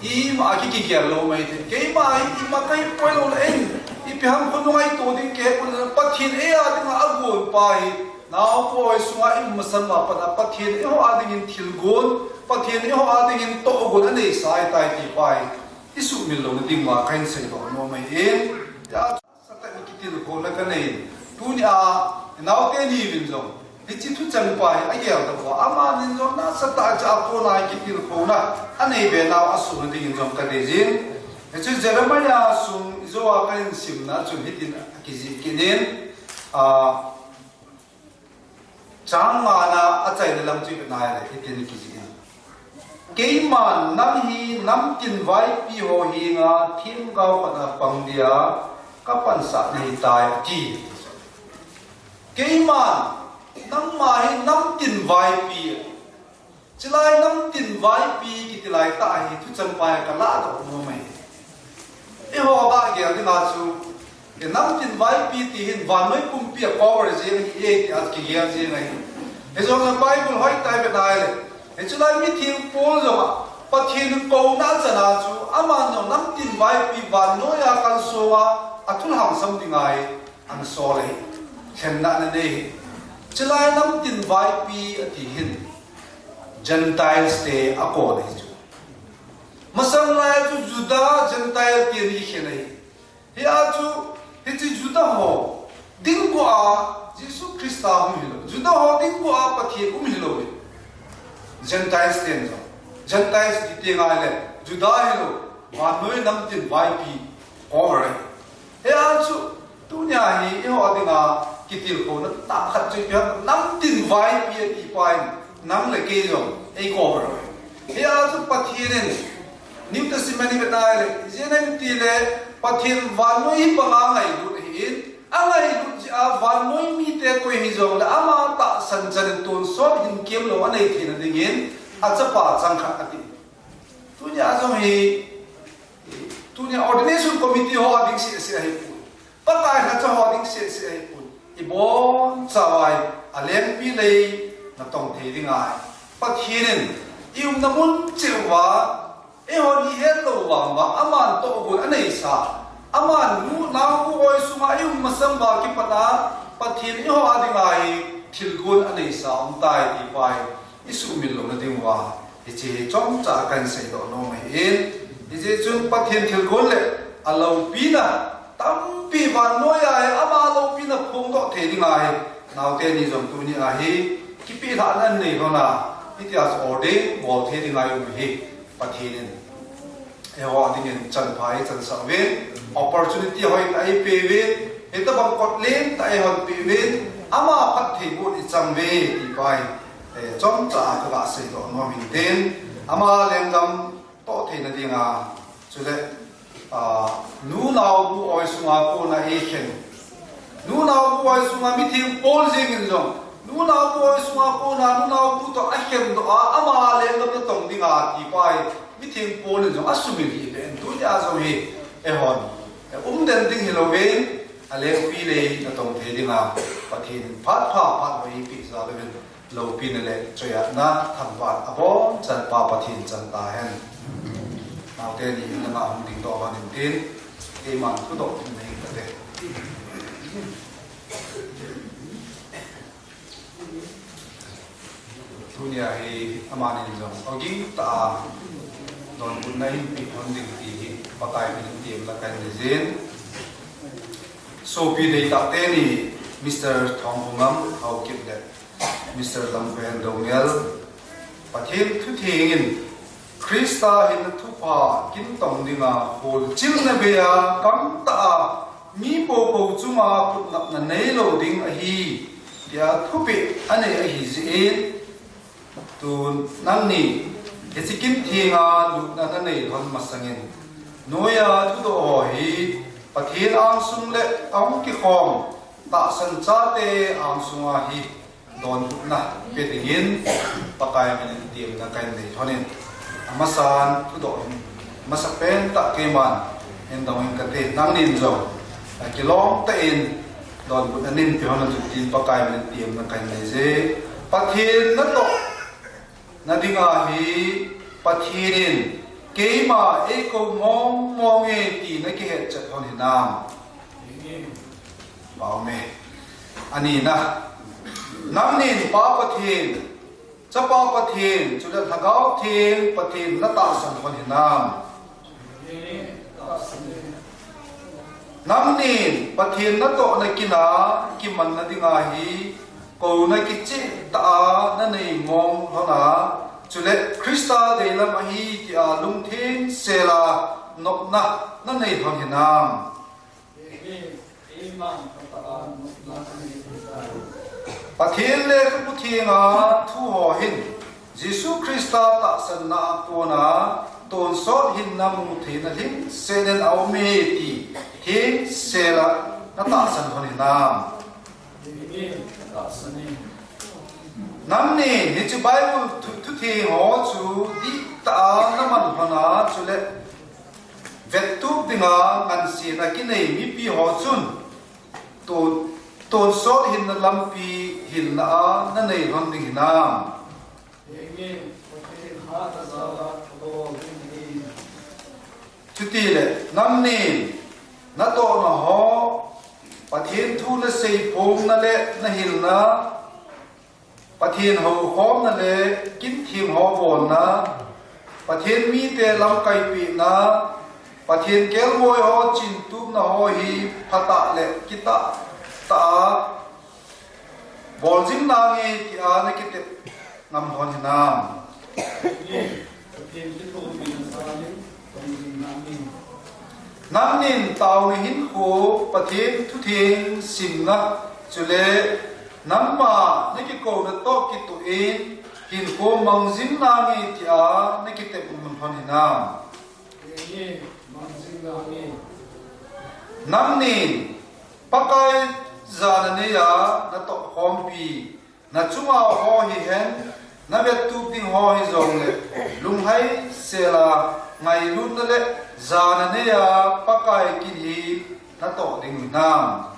ima kikigel lou mai thei. Keima hi ima kahi poi lou le, ipi ham khonung a ito ding kahe pon, Pathen eia dinga agon pa hi, naobu sunga i um masang uva pat a Pathen eiho a dingin thilgon, Pathen eiho a dingin tohgon aneisa ahitai ti pa hi isuhmil louna dinga kahin seidoh nom ahi. Hijeh chun nasatah in kitilkhouna kanei. Tunia, naote niuvin jong hiche thucheng pa hi ageldoh uva, amanin jong nasatah in chua kona kitilkhouna anei be nau asohna dingin jong kadei jin. Hiche Jeremiah sung ijou a kahin simna chun hitin akijih kit in, ah, chang ngana achaina lam chu i vet nai le, hitin kijih in, keiman nang hi namtin vaipi ho henga themgao khat a pang dia kapansah nahitai, ati. Keiman nangma hi namtin vaipi, chulai namtin vaipi kiti laitah hi thucheng pa hi kalahdoh nom ahi. Eiho gagel dinga chu, e, namtin vaipi ti hin vannoi pumpi a cover jeng ahi e tia kigel jeng ahi. Hijongle Bible hoitah a i vet nai le, hiche lai mitheng Paul jong a Pathen kouna achana chu, aman jong namtin vaipi vannoiya kalsonga athulhangsam dinga hi ana sol ahi, lhenna ana nei ahi. Chulai namtin vaipi ati hin Gentiles te akon ahi chu. Masang lai chu Juda, Gentile tin ikhen ahi. Hia chu, hiche Juda ho dinga Jesu Christa um hilou, Juda ho dinga Pathen um hilou e. Gentiles ten jong, Gentiles ti teng ahile Juda hilou, vannoi namtin vaipi cover ahi. Hia chu, tunia hi eiho dinga kitilkhouna tah khat chu ipi ham, namtin vaipi ati pa in nang le kei jong ei cover ahi. Hia chu Pathen in New Testament i vet nai le, ijeh inem itile Pathen vannoi hi banga ngailut ahin, angailut jeh a vannoi mite koi hijongle ama tahsan chan in tonsot hinkemlou anei theina dingin achapa chang khat ati. Tunia jong hi, tunia ordination committee ho a ding sese ahipoi. Pakai lhacha ho ding sese ahipoi. Ibonchauva hi alengpi lei natong thei ding ahi. Pathen in i umna mun cheh uva, eihon ihet lou vang uva, aman tohgon aneisa, aman nu, nao, u, oi sunga i um masang uva kipat a, Pathen eiho a dinga hi thilgon aneisa aum tai ti pa hi isuhmil louna diuva, hiche hi chomcha kahin seidoh nom ahin, hijeh chun Pathen thilgon le aloupina tampi vannoiya hi ama loupina phongdoh thei dinga hi, naote ni jong tunia hi kipehna anei lhona, hitia chu ordain bol thei dinga i um hi Pathen in eiho dingin chanpha eichansah uvin, opportunity hoitah eipeh uvin, hitobang kot lentah eihon peh uvin, ama phattheiboh ichang uve ti pa hi, eh, chomcha a kaga seidoh nom in tin, ama lenggam toh theina dinga, chule Ah, nunau bu oi sunga kona eikhen. Nunau bu oi sunga mitheng pol jengin jong, nunau bu oi sunga kona nunau bu toh akhen doh a, ama lenggam natong dinga tipa hi mitheng pol in jong asumil hih le, tunia jong hi eihon umden ding hilouvin, alengpi lei natong thei dinga Pathen in phat pha phat hoi eipeh jal uvin, loupina le choiatna thangvahna abonchan Pa Pathen chang tahen. Naote ni in langa hung dingdoh lhon intin, keiman thudoh in nei kate. Tunia hi amanin jong ogin tah a donbutna hinpeh lhon ding ti hi Pakai minin temna kahin neijin. Sopi deitah teni Mister Thongvungam Haokip le Mister Lamkhohen Doungel, Pathen thutheng in Christa hinna thupha kintong dinga kholchilna bei a kangtah a mi popo chunga kutngapna neilou ding ahi, tia thupeh anei ahi jeh in, tun nangni hiche kinthenga lutna nanei lhon masangin, noiya thudoh ho hi Pathen angsung le ahung kikhom tahsan chate angsunga hi donbutna pe dingin Pakai minin temna kahin nei lhonin, amasan thudoh hin masapen tah keiman hin dong in kate, nangnin jong akilom tah in donbutna neipe lhon un tin Pakai minin temna kahin neije. Pathen natohna dinga hi Pathen in keima eikou mong mong e ti nakihetchet lhon hinam? Pau me. Anina, nangnin Pa Pathen, Chapa Pathen, chule Lhagao Theng Pathen natahsan lhon hinam? Nangnin Pathen natohna kin a kimanna dinga hi kouna kicheh tah a nanei mong lhon a, chule Christa deilam ahi tia lungthengsel a nopna nanei lhon hinam? Pathen lekhabu thenga thu ho hin Jesu Christa tahsanna a kona tonsot hinna mu theina lhingsetnin aume ti thengsel a natahsan lhon hinam? Nangnin hiche Bible thu, thutheng ho chu dihtah a naman lhon a, chule vettup dinga ngansena kinei mipi ho chun ton, tonsot hinna lampi hilna a nanei lhon ding hinam? Chutile nangnin natohna ho, Pathen thu naseiphongna le nahilna, Pathen houkhomna le kintheng ho bolna, Pathen mite lamkaipehna, Pathen kelngoi ho chintupna ho hi phatah le kitah tah a bol jing nange tia nakitep ngam lhon hinam? Nangnin taona hinkho, Pathen thutheng simna, chule nangma nakikouna toh kitoh in hinkho mang jing nange tia nakitep ngam lhon hinam? Nangnin Pakai jana neiya natoh khompi, nachunga ho hihen, navettup ding ho hijongle, lunghai sela ngailutna le jana neiya Pakai kin hi natoh ding hinam?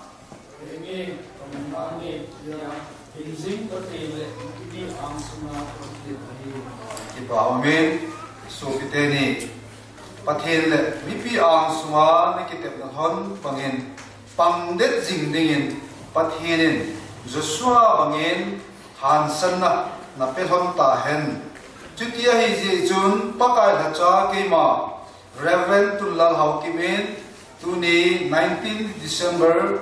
Kipa umin, sopite ni, Pathen le mipi angsunga nakitepna lhon bangin pangdet jing dingin Pathen in Joshua bangin hansanna nape lhon tahen. Chuti ahijeh chun Pakai lhacha keima Reverend Tunlal Haokip in tuni nineteen December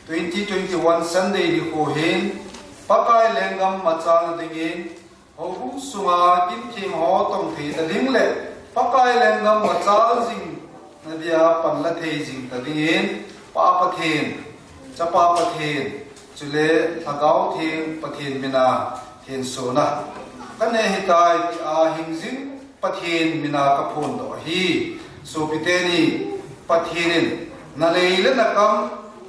twenty twenty-one Sunday nikho hin Pakai lenggam machalna dingin houbung sunga kintheng ho tongthei ta ding le Pakai lenggam machal jing nadia panla thei jing ta dingin Pa Pathen, Chapa Pathen, chule Lhagao Theng Pathen mina thensona kanei hitai tia hingjing Pathen mina kaphondoh ahi. Sopite ni, Pathen in nalei le nakam,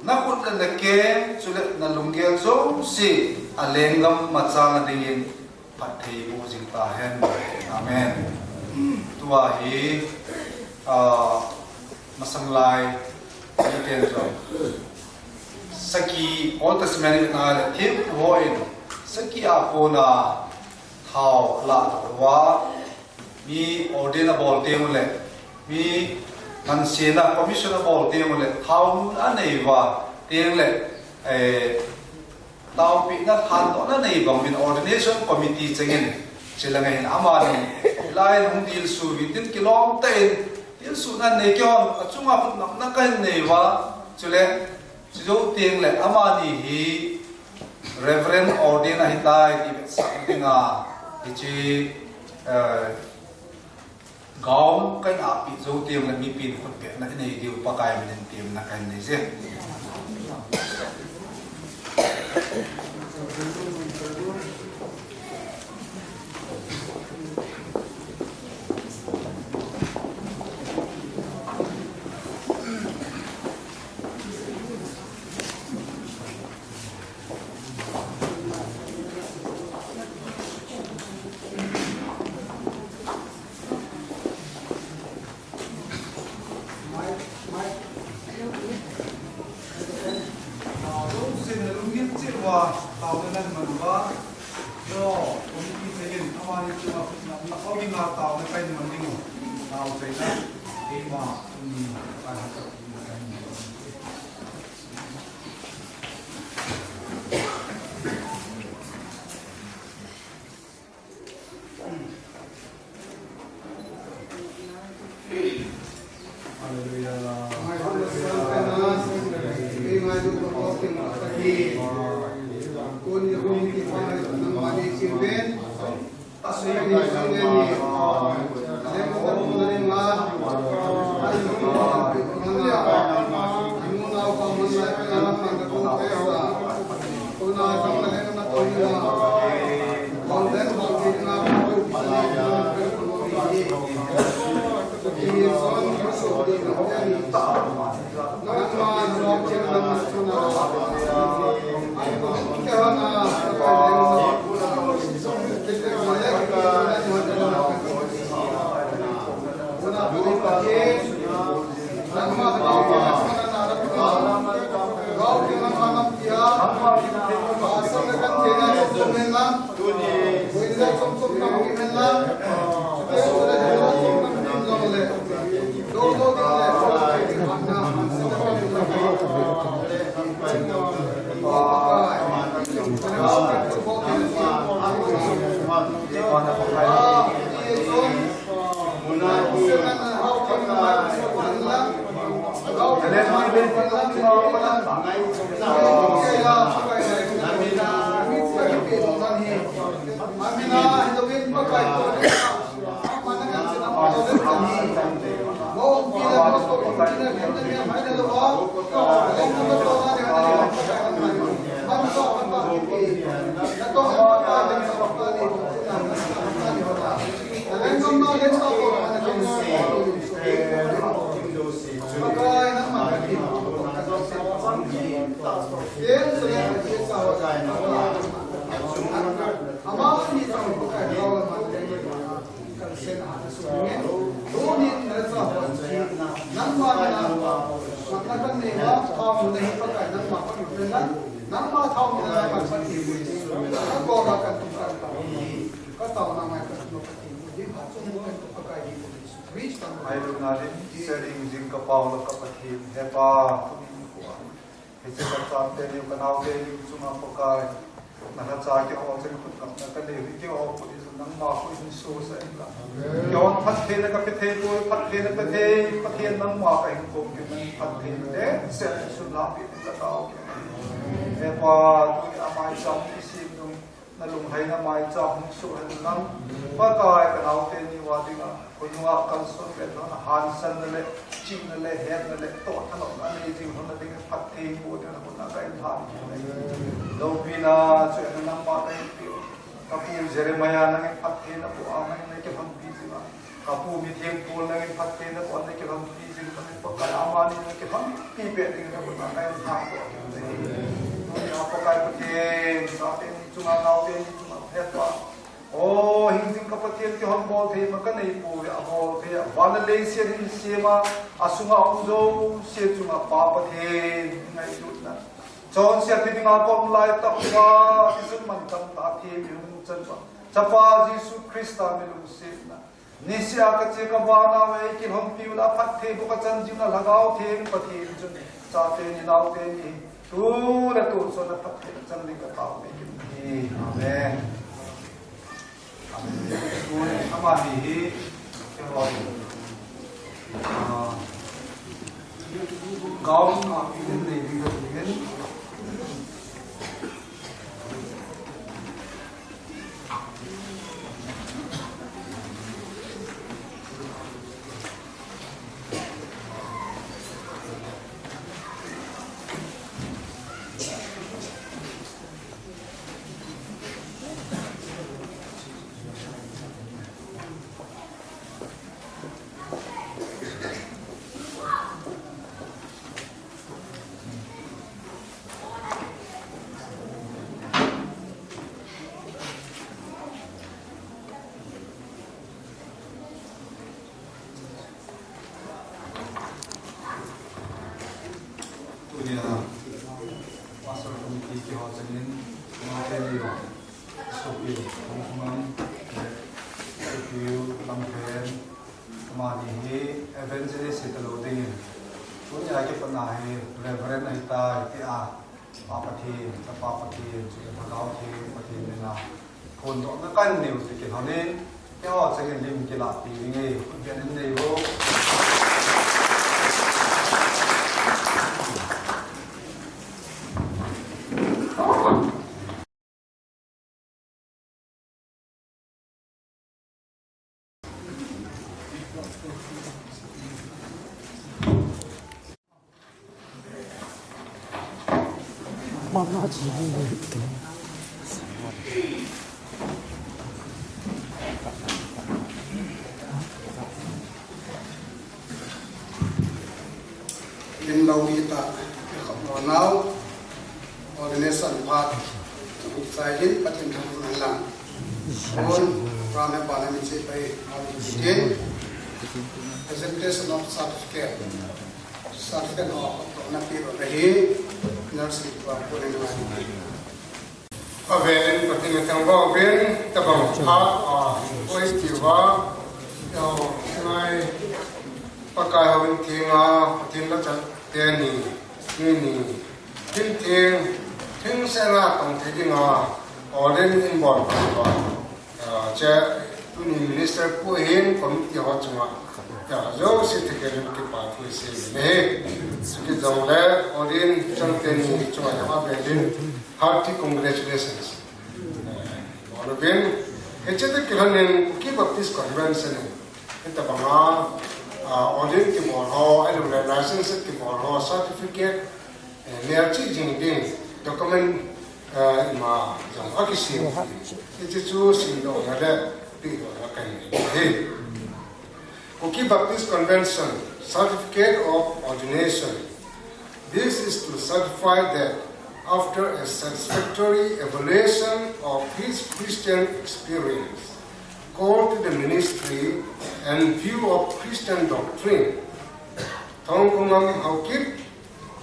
nakhut le nakeng, chule nalunggel jouse alenggam machal nadingin phatthei boh jing tahen. Amen. Tua hi, ah, masanglai miten jong saki Old Testament in a le thempu hon saki a kona thao alah doh uva, mi ordain abol teng uleh, mi ngansena commission abol teng uleh, thao nuna anei uva teng leh, eh, taopehna thandohna nei bang uvin ordination committee chengin, chule ngai hin amani lai hung dilsu uvin tin kilom tah in dilsu nanei keiho achunga khut napna kahin nei uva, chule chujou teng leh amani hi Reverend ordain ahitai ti vetsah dinga, hiche, eh, gown kahin ahpeh jou teng leh mipin khutbehna inei diu Pakai minin temna kahin nei e. Ai, lungna lim, seiding jing ka Pa le ka Pathen, He Pa, tuni nikho a hiche ka chate diu, ka naote diu chunga Pakai, na lhacha keiho cheng khut napna ka nei u hi, keiho khut hi nangma khut hin sohsah in lang. Keiho phattheina ka pe thei poi, phattheina pe thei, Pathen nangma ka hinkho keiman phattheina lengset sun lahpeh in ka tao kei. He Pa, tuni a maicham kisem nung, na lunglhaina maicham hung soh hen lang. Pakai, ka naote ni uva dinga, khonunga kalson vet lou na, hansanna le, chihna le, hetna le, toh thanopna nei jing lhon na dingin phatthei boh dingin na khutna ka in lhan. Loupina chu nangma ka in peh u. Ka pu Jeremiah nangin phattheina boh a, nangin na kilhonpi jing a. Ka pu mitheng pu nangin phatthei nabon na kilhonpi jing tah in Pakai, amani na kilhonpi peh ding na bun na ngai tha ko. Tuni a Pakai Pathen, chate ni chunga, naote ni chunga phatah. O, hingjing ka Pathen, kihon bol thei ma kanei pouve, abol thei a van le leiset hin sema, asunga um jouse chunga Pa Pathen ngailutna. Chonset hi dinga kom lai tah uva, Jesu mantam tah a thim i hung chan uva. Chapa Jesu Christa mi lungsetna. Niseh a kache ka vannoi kilhonpi u le phattheiboh kachan jing na Lhagao Theng Pathen chun, chate ni naote ni, tu le tu chun na phatthei na chang ding katao me kiti. Amen. Amen. Amani hi, keiho, ah, gaon a, i den nei ding ka tingin. Tunia, Pastor Committee keiho changin, Mate Leo, Sopiu, Hongkhongam, Sopiu, Lampen, amani hi evangelist hi talou dingin. Tunia kipatna hi Reverend ahitai tia, Pa Pathen, Chapa Pathen, chule Lhagao Theng Pathen mina phondohna kanei u chu kilhonin, keiho changin lim kilahpi ding e, khut beng in nei u. Lim lou hi ta, ka khop lo nau, ordination phat, sai hin Pathen thangvahna lang. Kon, Ram he pa na mi che pai, ma mi che. Presentation of certificate. Certificate of na pi ro hi, nurse pa ko ne na. Avelin Pathen thangvah uvin, tabang phat a, oi tiva, yo, ngai, Pakai houin thenga, Pathen lhacha teni, nini, tin theng, theng sela tong thei dinga, ordain in bol pa, ah, che, tuni minister pu hin committee ho chunga, ya, jouse thakhat in kipa thu sei le, kijongle, ordain chang teni chunga ya avelin, Hearty congratulations. Honorable, hiche te kilhonin Kuki Baptist Convention in, hitabanga, ah, audit kibol ho, ahilouleh license kibol ho, certificate, eh, melchih jing ding, document, eh, ima jong akisem. Hiche chu simdohna le, pehdohna kanei ahi. Kuki Baptist Convention, Certificate of Ordination. This is to certify that after a satisfactory evaluation of his Christian experience, call to the ministry, and view of Christian doctrine, Thongkhongam Haokip,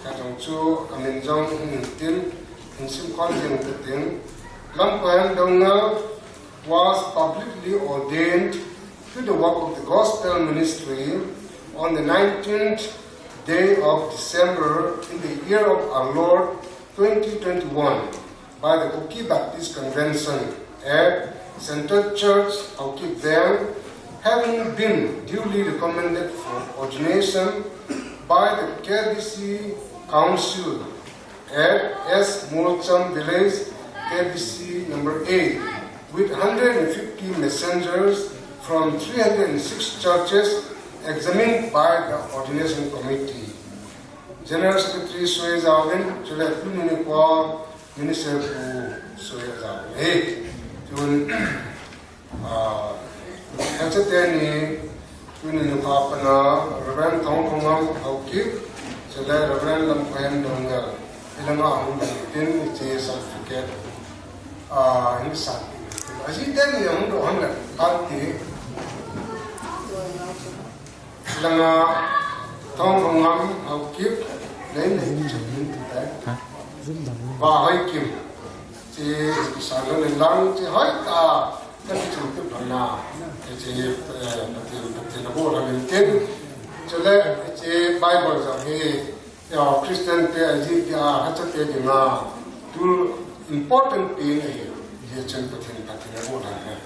kajong chu amin jong hung hin tin, hin simkhom jing tatin, Lamkoyan Doungel was publicly ordained to the work of the gospel ministry on the nineteenth day of December in the year of our Lord twenty twenty-one by the Kuki Baptist Convention at Centre Church, Haokip Veng, having been duly recommended for ordination by the K B C Council at S Molcham Village, K B C number eight, with hundred and fifty messengers from three hundred and six churches examined by the ordination committee. General Secretary Soi Zaovin, chule tuni nikho Minister Pu Soi Zaovin. Hey, tun, ah, hiche teni, Tuni nikho pana Reverend Thongkhongam Haokip, chule Reverend Lamkhohen Doungel, ilanga hung ding tin hiche certificate, ah, hin san tin. Ajeh teni hung doh hon le, kati. Ilanga Thongkhongam Haokip, nei nei chun tin te. Vahoikim. Hiche, hiche san lou in lang, hiche hoitah a, kakichun tip lhon na. Hiche, eh, Pathen, Pathen aboh lhon in tin. Chule, hiche Bible jong hi, ya, Christian te ajeh dia, hachate dinga, tu important pen ahi, hijeh chun Pathen, Pathen aboh lhon in.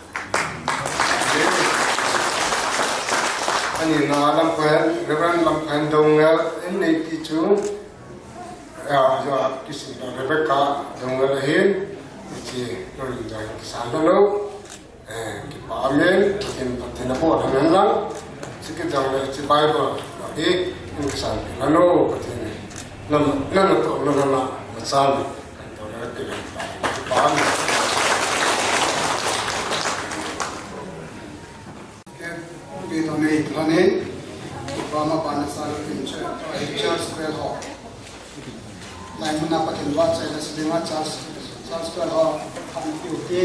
Ani na Lamkhohen, Reverend Lamkhohen Doungel, in nei ti chu, ya, ya, kisin Rebecca Doungel ahin, hiche, lolin jong kisan lou. Eh, kipa amen, Pathen, Pathen aboh lhon in lang. Hiche kit jongle hiche Bible hi, in kisan lhon in, Pathen. Nang, nang natoh lou nang na, nachan. Kan toh le kipa amen. Ke, bi to nei lhon in. Kipa ma pa na sa lou in che, church bell ho. Lai mun a Pathen vahchoi le, sibing a Charles, Charles Pearl ho, khan piu te.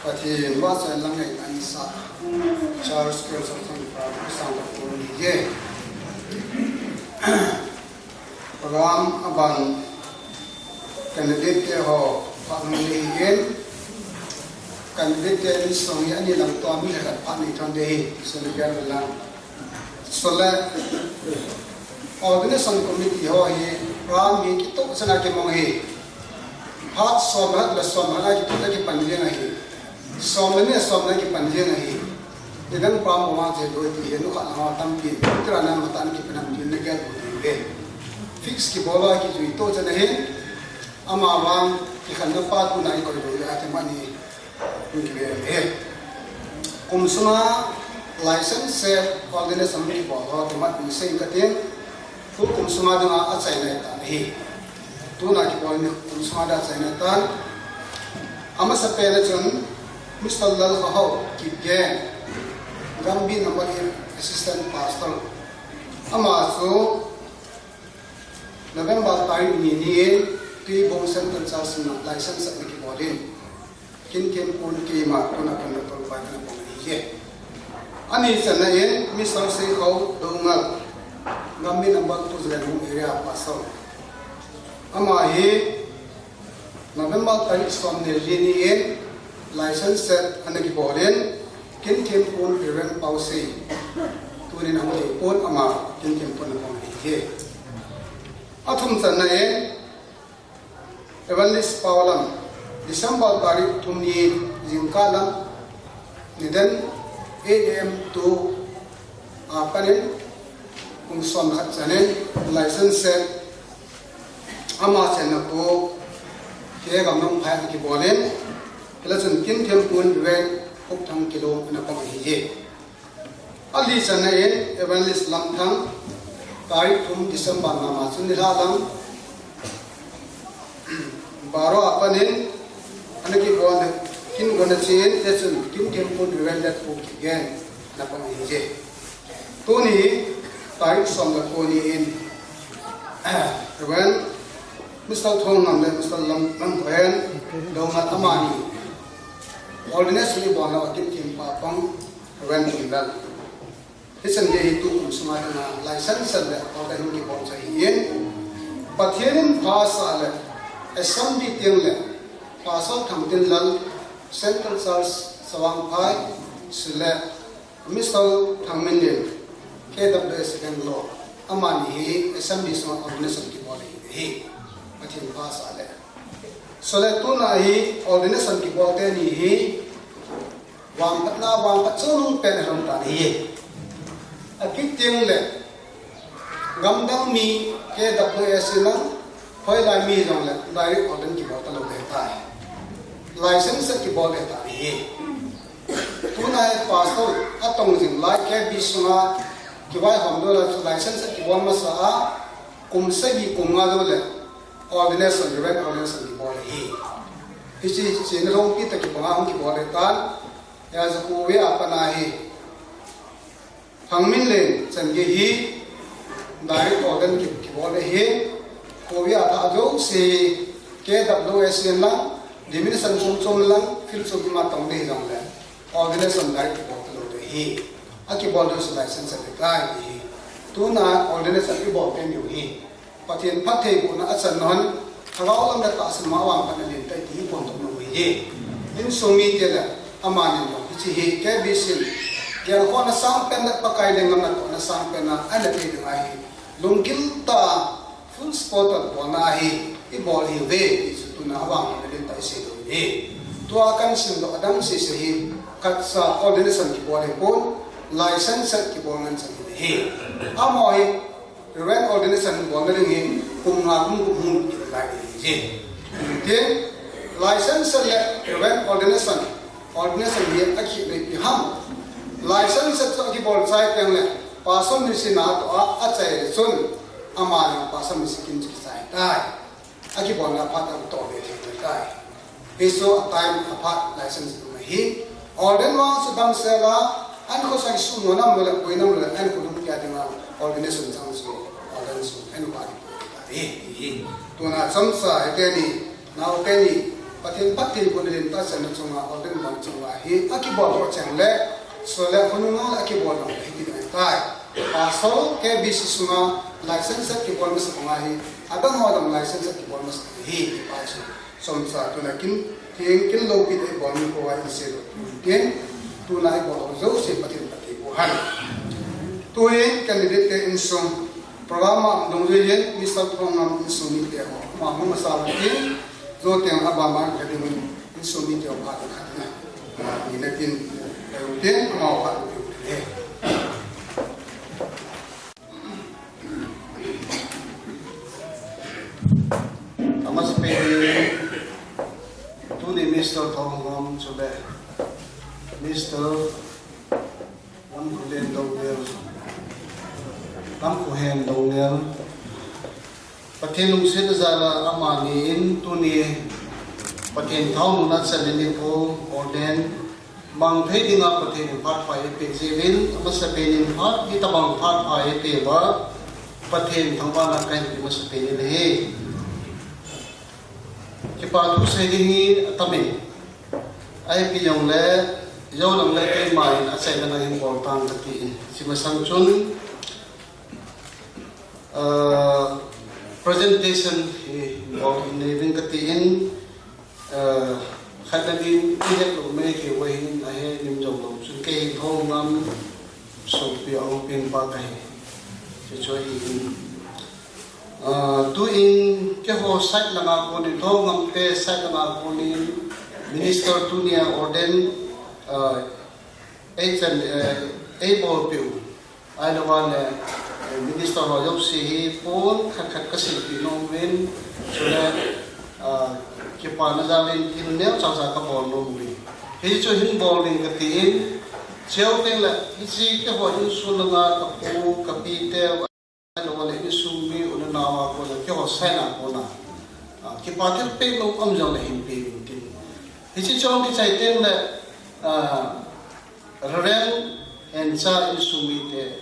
Pathen vahchoi lang ngai an sa. Charles Kelso sang pa sang ta ko ni ye. Program aban candidate te ho phat ni in. Candidate te ni song ya ni lang to mi khat phat ni thon de hi. Selegal lang. Sole Ordination Committee ho hi program hi kitoh chana kimong hi. Phat som hat le som hat a kitoh a kipan jeng ahi. Som le ni som le kipan jeng ahi. Nidang program bol ma che doi ti hi nu khat na ho tampi. Tira na matan kipan am tin le gel bu ti ve. Fix kibol a kijui to chana hin. Ama vang kikhen na pa tu na i koi doi a te mani. Kum sunga license set ordinance a mi kibol ho te mat ni sei ka tin. Tu kum sunga dinga a chaina ta hi. Tuna kibol ni kum sunga da chaina ta. Amasa pen a chun Mister Lalkhahao Kipgen, Gambih number eight assistant pastor. Ama chu November tarik ni ni in Tuibong Central Church na license set na kibol in. Kin Thempun keima tuna kan na tol pai na pong ni ye. Ani channa in Mister Seikhao Doungel, Gambih number two Zalengam area pastor. Ama hi November tarik som ni li ni in license set ana kibol in Kin Thempun Reverend Pausei. Tunin a hung pon ama Kin Thempun a pong ni ye. Athum channa in Evangelist Paolam, December tarik thum ni jingkah lam, nidan eight A M to a panin, kum som khat chanin, license set, ama chenna ko, ke gam nong phai kibol in, kila chun Kin Thempun Reverend Ukthang Kilom ana pong hi ye. Ali channa in Evangelist Lamthang, tarik thum December nama chun nilhah lang, baro a panin, ana kibol na, kin gona chin, te chun, Kin Thempun Reverend Letpu Kipgen, ana pong hi ye. Tuni, tarik som le ko ni in, Reverend Mister Thongngam le Mister Lam, Lamthohen, Doungel amani. Ordination ibol na Kin Thempa pang, Reverend Thunlal. Hichan gei hi tu kum sunga dinga license set le order hung kibol chai hi in. Pathen in phasah le assembly tiang le Pastor Thangtinlal Central Church Savangphai sile Mister Thangminlin K W S Bangalore amani hi assembly sunga ordination kibol hi hi. Pathen phasah le. Sole tuna hi ordination kibol teni hi. Vangphatna, vangphat chungnung pen a lom tan hi. Akit tiang le, gamdang mi K W S in a, hoilai mi jong le, direct ordain kibol ta lou le tai. License kibol le tai hi. Tuna hi pastor, atong jing lai K B sunga, kivaihom lou le, license kibol masa a, kum sagi kum nga lou le, ordination, Reverend ordination kibol hi. Hichi, hichi, na lhompi ta kibang a, hung kibol le tan, Ya, ja Korea a pat na hi. Thangminlen chan gei hi. Direct ordain ki, kibol le hi. Korea tha jo si K W S in lang, denomination chom chom lang, field chom ma tong le hi jong le. Ordination direct kibol ta lou le hi. Akibol le su license le kai hi. Tuna ordination ibol pen u hi. Pathen phattheibohna achan nau, lhagao lam le tahsan ma vangphatna len tai ti pon tok nau hi. Insung mite le, amanin jong, hichi hi, K B C in, gelkhohna sangpen le Pakai lenggam natohna sangpen a, ana thei ding ahi. Lunggil tah a, full support a bolna ahi, ibol hi uve, ti chu tuna vangphatna len tai sei lou hi. Tua kahin simdoh adang sese hi, khatcha ordination kibol hi pon, license set kibol ngen chan hi. Amaho hi, Reverend ordination bolna ding hi kum nga kum gup hung kit lai ding hi. Tin, license le Reverend ordination, ordination hi akhi le ipi ham. License chu akibol chai teng le, pastor ministry natoh a, achai le chun, ama le pastor ministry kin chu kichai tai. Akibolna phat a toh ve thei tai. Hichu a time a phat license dum ahi. Ordain vang chu damsel a, ahin khosa kisu nom nam lou le, pui nam lou le, ahin khodung pia dinga ordination chang chu, ordain chu, ahin va ding ahi. Tuna chomcha, hiteni, naoteni, Pathen phattheibohna lim tah chan a chunga, ordain bang chunga hi akibol doh cheng le, chule khonung lang le akibol doh le hiti ding ahitai. Pastor K B C sunga license set kibol masa banga hi, adang ho dang license set kibol masa hi, hi pa chu. Chomcha tuna kin, theng kin loupi te bol mi ko wa in se lo. Tin, tuna i bol jouse Pathen phattheiboh hen. Tuin candidate te insung, program a dungjui in, Mister Thongngam insung mite ho, ama hung masa tin, Zo teng a ba ma ka ding in, insung mite ho phat khat na. Ni na tin, ka yung tin, ama ho phat na tin. Amasapen in, tuni Mister Thongngam chule Mister Lamkholen Doungel, Lamkhohen Doungel, Pathen lungset jal a amani in tuni Pathen thaomo na chan in nikho ordain mang thei dinga Pathen in phat pha eipeh jeh uvin, amasapen in phat hitobang phat pha eipeh uva Pathen thangvahna kahin pe masapen in ahi. Kipa thu sei ding hi atam in, ahi jongle, jou lang le keima in achaina lang hin bol tang kati in. Hiche masang chun, ah, presentation hi bol nei ding kati in, ah, khat na din i het lou mai kei uva hin ahe nim jong lou chun kei hin Thongngam sopi a hung pen pa kahi. Hiche chu ahi in. Ah, tuin keiho side langa konin, Thongngam te side langa konin, minister tunia ordain, ah, eichan, eh, eibolpeh u. Ahilouva le, eh, minister ho jouse hi pon khat khat kaseipeh nom uvin, chule, ah, kipana jal in thil neocha cha kabol nom uvin. Hichu hin bol ding kati in, chuteng le, hiche keiho insung langa kapu, kapi te, Ahilouleh insung mi u le nao a kona, keiho side a kona, ah, kipa thilpeh nom um jongle hin pe uvin tin. Hiche chong kichai teng le, ah, Reverend Hencha insung mite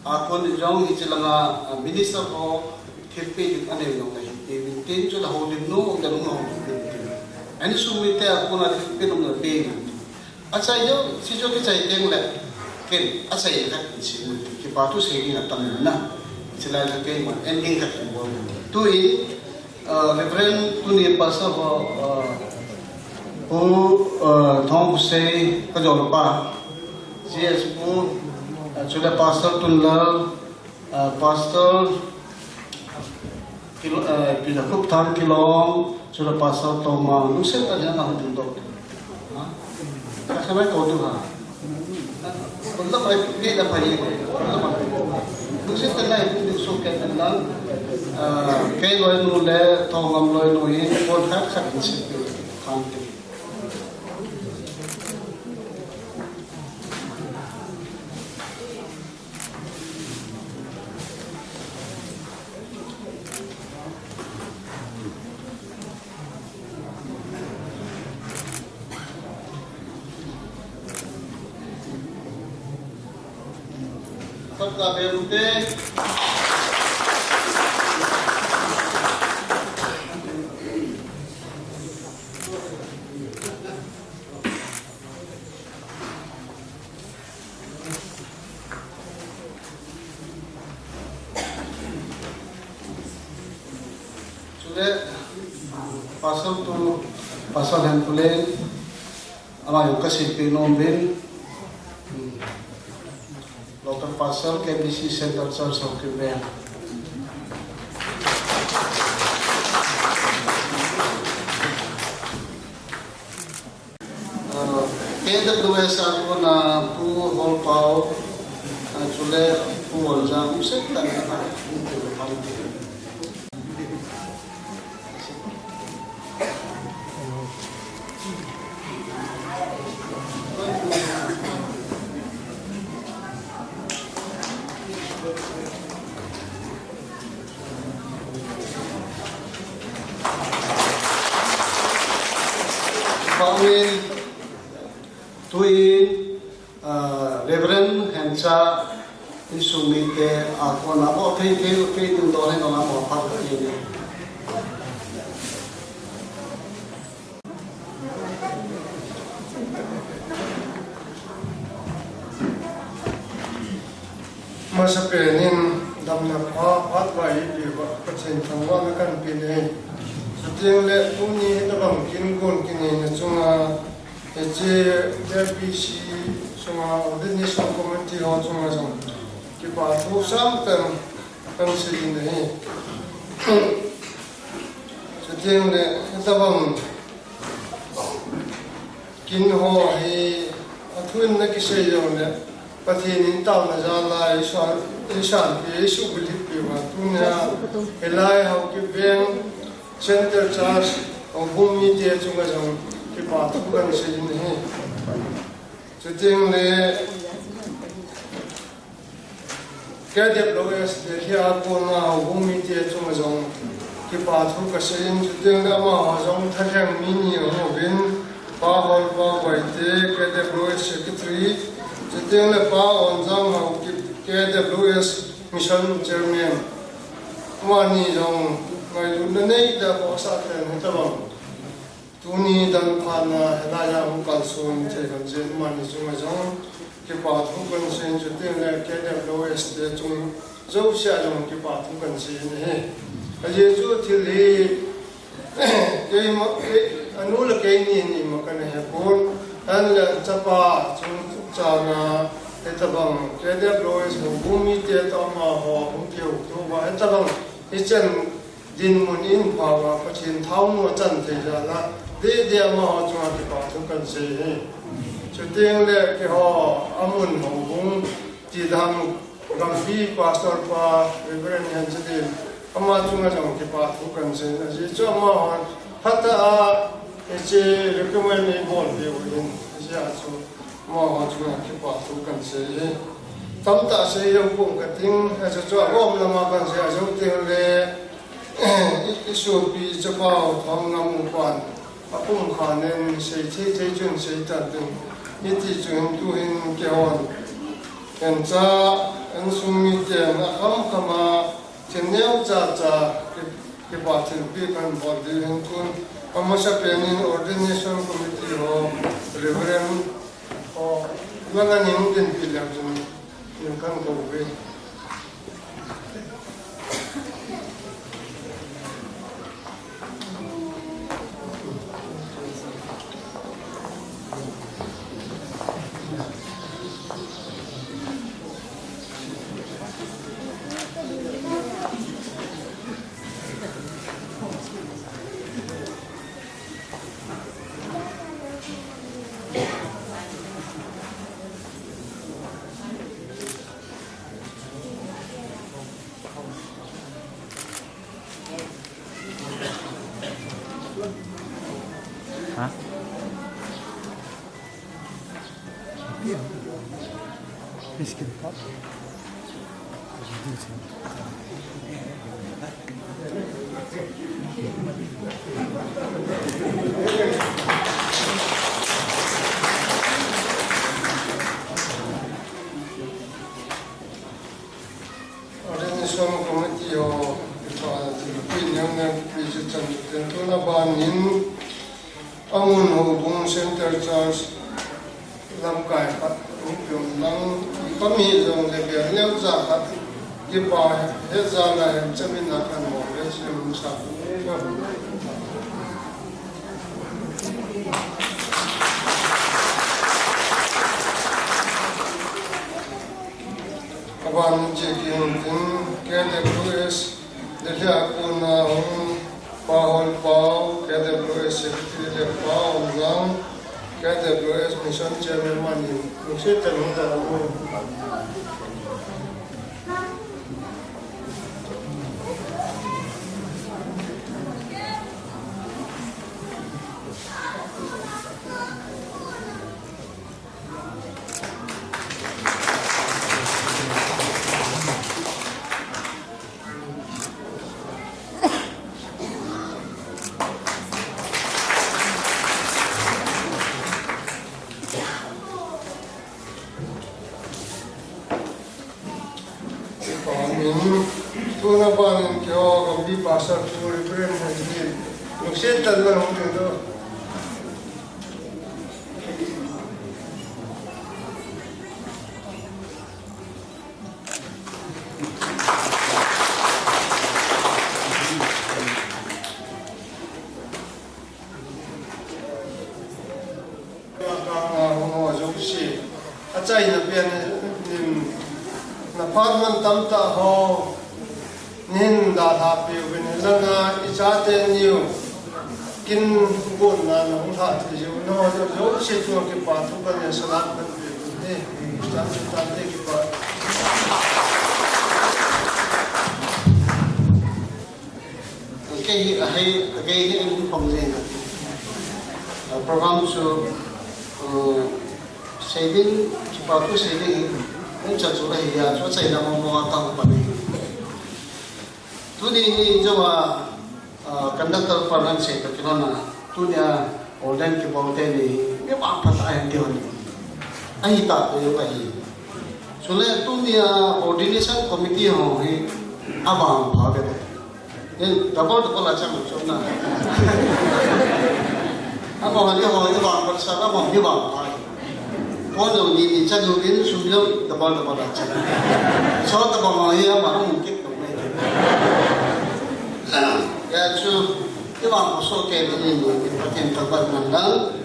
a kon jong hiche langa, ah, minister ho thilpeh ding anei jongle hin pe uvin tin, chule houlim nom um le hung houlim uvin tin. Insung mite a kona thilpeh nom le pe uvin tin. Achai jou, hiche chu kichai teng le, ken, achai khat in sei uvin tin, kipa thu sei ding atam in na. Hiche lai chu keiman ending khat in bol uvin tin. Tuin, ah, Reverend tuni Pastor ho, ah, Pu, ah, Thongkhosei kajolpa, G S Pu, ah, chule Pastor Tunlal, Ah, Pastor Kilo-, ah, Peter Kupthang Kilong, chule Pastor Toma, lungset tah in ana hung dingdoh. Ha? Ka khamai ko tu ha. Ko la pai, ni la pai. Lungset tah in ana hung dingdoh kei tan lang. Ah, kei loinu le, Thongngam loinu hi, kon khat khat in sei pe. Khan te. Sabka bemute. Chule, Pastor tu, Pastor Henpule, ama jong kaseipeh nom uvin, hmm, Local Pastor, K B C Central Church of Kimben. Ah, K W S a kona Pu Holpao, ah, chule Pu Holjang, um seh tah in a, um, pu Holjang. Pawin, tuin, ah, Reverend Hencha insung mite a kona bol thei thei u, thei ding dol hen ong a mo phat ka ti ni. Amasapen in damna pha phat vai ipi uva Pathen thangvahna kahin pe ahi. Chuteng le tuni hitabang kin gon kin neina chunga hiche J P C chunga Ordination Committee ho chunga jong kipa thu sangtah kahin sei in ahi. Chuteng le hitabang kin ho hi athu in nakisei jongle Pathen in taona jal a eisan, eisanpi, eisuhbilhit peh uva tunia hilai Haokip Veng Centre Church Houbung mite chunga jong kipa thu kahin sei in ahi. Chuteng le K W S Delhi a kona Houbung mite chunga jong kipa thu kasei in, chuteng le amaho jong thalheng mi ni ahung uvin, Pa Holpao Baite, K W S Secretary, chuteng le Pa Onjang Haokip, K W S Mission Chairman. Amani jong ngailutna neitah a khohsah tah in hitabang tuni dan phatna hilai a hung kalson thei lhon jeh in amani chunga jong kipa thu kahin sei in, chuteng le K W S te chung jouse a jong kipa thu kahin sei in ahi. Ajeh chu thil hi keima, kei, anu le keini ni ma kana hepon, ahin le chapa chungchang a hitabang K W S Houbung mite toh amaho hung kihoutouva hitabang hichan dinmun in pha uva Pathen thaonu achan thei jal a, deh deh a amaho chunga kipa thu kahin sei ahi. Chuteng le keiho Amun Houbung tidam gampi pastor pa Reverend Henselin, ama chunga jong kipa thu kahin sei in, ajeh chu amahon phatah a hiche recommend eibolpeh uvin, hiche a chu amaho chunga kipa thu kahin sei ahi. Tamtah sei lou pong kating, hiche chu agom lama kahin sei, ajou teng le i, isopi chapao Thongam upan apumkha nen sei thei thei chun sei tan tin, hiti chun tuhin keihon, insung miten akhamkham a thil neocha cha ki, kipa thilpeh kahin bol diu ahin, tun amasapen in Ordination Committee ho, Reverend ho, nangin dinpi leu chun, in kahin kou uve. Ordination Committee ho, kipa thilpeh neoneo kipe jeh chan chuteng, tun aban in Amun Houbung Centre Church lamkai khat hung kium lang, kami jong le bel neocha khat kipa hejal a hin chamin a kahin bol le chim sa. Aban in che kihon tin, K W S Delhi a kona hung Pa Holpao, K W S Secretary le Pa Onjang, K W S Mission Chairman, amani lungset tah in hung tao uvo. Amin. Tun aban in keiho gampi pastor pu Reverend Henry, lungset tah in hung ding tao. Achaina pen in, na phat man tamtah ho, nin dalha peh uvin, langa i chate niu kin gonna na hung lha thei jiu, na ho jouse chunga kipa thu kahin salam kan peh uve. Chate, chate kipa. Kei hi, ahei, kei hi in phong jeng. Program chu, uh, sei ding, kipa thu sei ding, hung cha chu ahi a, chu achaina mong mong a kahung pan ahi. Tuni hi joh a, uh, conductor pan ahin sei toh kilhon a, tunia ordain kibol teni, mi vangphat ahi ti hon. Ahi tah te jong ahi. Chule tunia ordination committee ho hi avangpha bebe. Nin, double double a chang chom na. Amaho ni ho ni vang, pasal amaho ni vang pai. Pon jong ni ni chang jong in, sum jong double double a chang. So double ho hi ama hung kit tou mai. Ya chu, ni vang ko so ke ni ni ni Pathen thangvah man lang.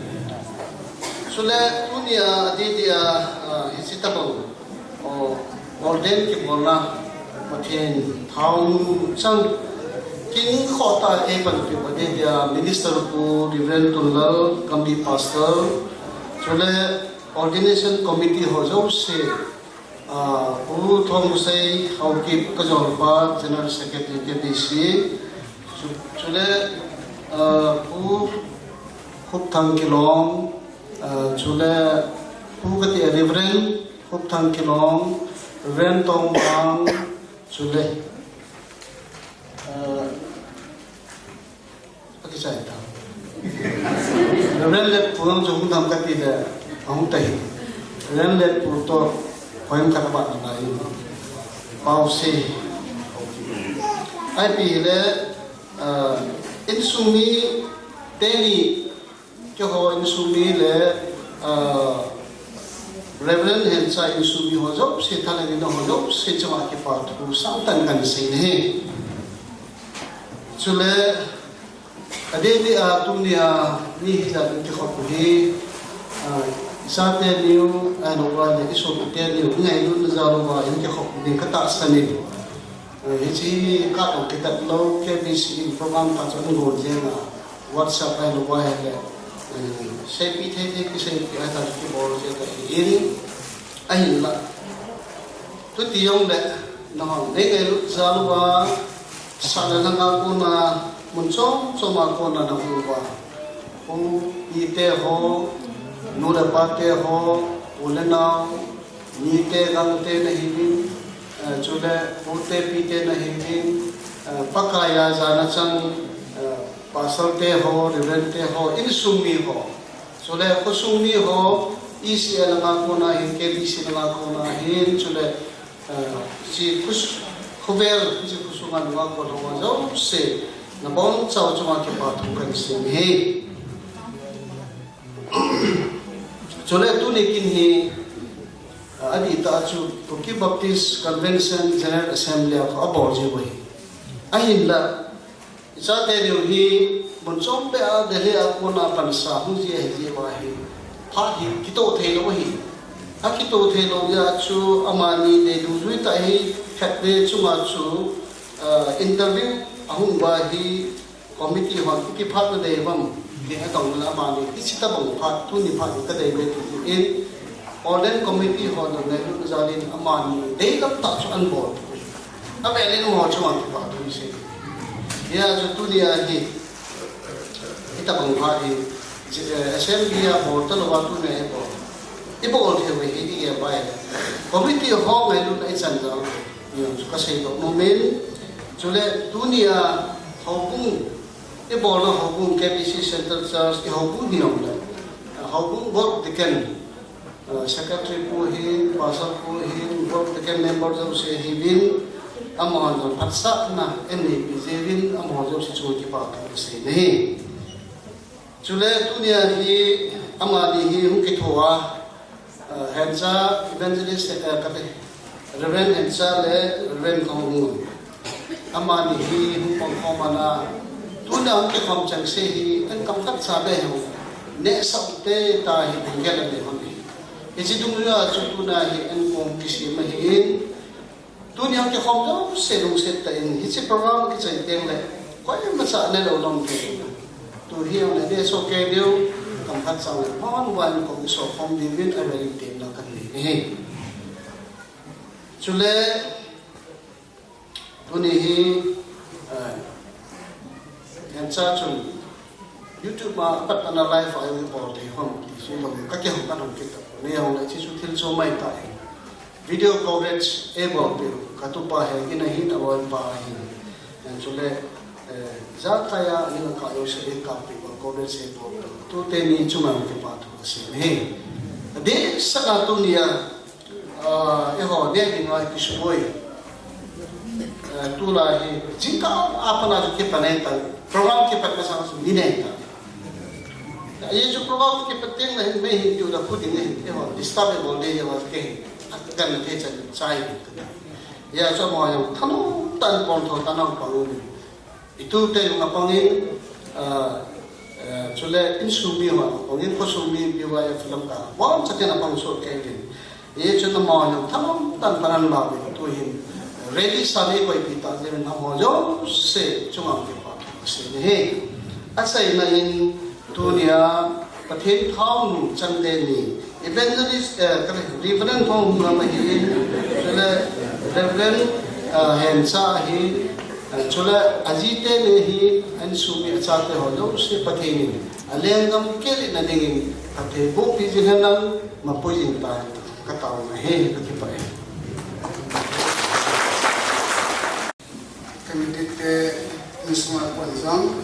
Chule tunia, adi dia, ah, hiche tabang. O, ordain kibolna, Pathen thaonu chang, kin khota eipanpi pa dia, Minister Pu Reverend Tunlal, Gambih Pastor, chule Ordination Committee ho jouse, ah, Pu Thongmusei Haokip kajolpa, General Secretary K B C, chu-, chule, ah, Pu Khupthang Kilong, ah, chule Pu kati Reverend Khupthang Kilong, Reverend Tongbang, chule, ah, akichai ta. Reverend Letpu jong chu hung dam kati le, ahung tahi. Reverend Letpu toh, poem khat abat nalai. Paose. Ipi hile, ah, insung mi teni Keiho insung mi le, ah, Reverend Hencha insung mi ho jouse, thalheng in ho jouse chunga kipa thu sangtah in kahin sei ahi. Chule, adeh deh a tunia mi hijat in kikhop u hi, ah, ichate niu, ahilouva le isopite niu, ngailutna jal uva in kikhop u ding katahsan in. Eh, hiche hi katong kitat lou, K B C in program khat chu ahin gon jeng a, WhatsApp ahilouva ahile, eh, seipi thei thei kiseipi ahitan kibol jeng ahin, ahinla. Chuti jongle, nahon nei ngailut jal uva, sahna langa kona, mun chom chom a kona nahung uva, Pu, Pi te ho, nu le pa te ho, u le nao, Nite, gangte nahiuvin, eh, chule pute pite nahiuvin, eh, Pakai a jana chang, eh, pastor te ho, reverend te ho, insung mi ho. Chule khosung mi ho, E C A langa kona hin, K B C langa kona hin, chule, eh, hiche khos-, khovel, hiche khosunga nunga kona ho jouse, nabonchau chunga kipa thu kahin sei ahi. Chule tuni kin hi, ah, adih tah chu Kuki Baptist Convention General Assembly a khu abol jiu ahi. Ahinla, ichate diu hi mun chom beh a Delhi a kona pansa hung ji ahi jeh uva hi, phat hi kitoh thei lou ahi. Akitoh thei lou jeh a chu amani deidu jui tah hi khatvei chunga chu, ah, interview ahung uva hi, Committee hon, ipi phat nadei uvem, tin adong le amani, hiche tabang phat, tuni phat hi kadei uve tin, ordain committee hon ngailutna jal in amani deilam tah chu ahin bol. Avel in amaho chunga kipa thu isei. Hijeh chun tunia hi, hitabang phat hi, eh, assembly a bol talouva tunia ibol. Ibol thei uve hi, igel uva ahile. Committee ho ngailutna ichan jal. Hijong chu kasei doh nom in, chule tunia houbung, ibolna houbung K B C Central Church, i houbung hijongle, houbung Work Deacon, eh, Secretary pu hin, Pastor pu hin, Work Deacon member jouse hiuvin, amahon jong phatsahna aneipi jeh uvin, amaho jouse chunga kipa thu kasei ahi. Chule tunia hi amani hi hung kitho a, eh, Hencha Evangelist, eh, kati, Reverend Hencha le Reverend Thongmung. Amani hi hung pang khom ana. Tunia hung kikhom chengse hi, enkam khat cha beh hi hung. Nehsah tah hi hung gel a nei hon hi. Hiche dungjui a chu tuna hi ankong kisem ahin, tuni a kikhom jouse lungset tah in hiche program kichai teng le koima cha ne lou nom thei. Tu hi ang le ne so ke deu kam khat chang le hon wan kong so khom diu vin a rei tin la kan nei ni. Chule tuni hi, eh, Hencha chun YouTube ma apat ana live a i bol thei hon ti si lo ka ke hon ka hon kit ta. Ni hon le chi chu thil chu mai ta hi. Video coverage e bol pe ka tu pa he ina hi ta loi pa hi. Chule, eh, ja kaya ni ka yo se ka pe coverage e bol. Tu te ni chu ma ke pa tu si ni. De sa ka tu ni a Ah, eiho, ne dinga kisuboi. Eh, tulai hi, jingkah a pat a chu kipat nei ta, program kipat masa chu ni nei ta. Ajeh chu program kipat teng le hin, mei hin tiu da khu ding hin, eiho, disturb e bol de, eiho, ke hin, a kan na the chan, chai hin. Ya, chu mo yang, thanom tah in pon tho, thanom pang ni. I tute jong apangin, ah, eh, chule insung mi ho apangin, khosung mi B Y F lamkai, bomcha ten apang sot kei uvin. Hichun amaho jong thanom tah in pan ana la uvin, tu hin, ready sa nei koi pi ta jeh in amaho jouse chunga kipa thu kasei ahi. Achaina in, tunia Pathen thaonu changte ni, Evangelist, eh, kare, Reverend Thongmram ahin, chule Reverend, eh, Hencha ahin, eh, chule ajite ni hi, insung mi achate ho jouse Pathen in alenggam kit na dingin, Pathen boh pi jing hen lang, mapui jing ta hen, ka taona ahi, ka kipah e. Committee te insung a kon jong,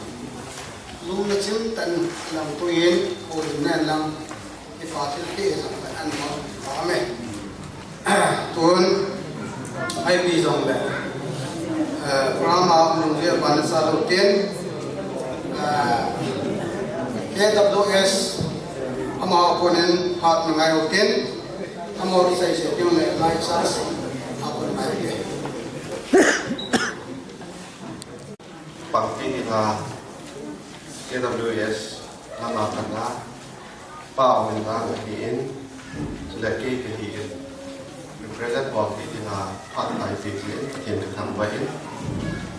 lungna chim tah in lang puiyin, puiyin nen lang, kipa thilpeh jong kan an mo, amen. Tun, ipi jong le, eh, program a um lungvia ban sa lou tin, eh, K W S, amaho konin hat na ngai u tin, amaho kisei sei ding le ngai sa si, a kon ngai ke. Pangpi dinga K W S lama khat a Pa Aung Lhang ahin, chule kei kahin, represent bol thei dinga phat ngai pi tin Pathen kathangvah in,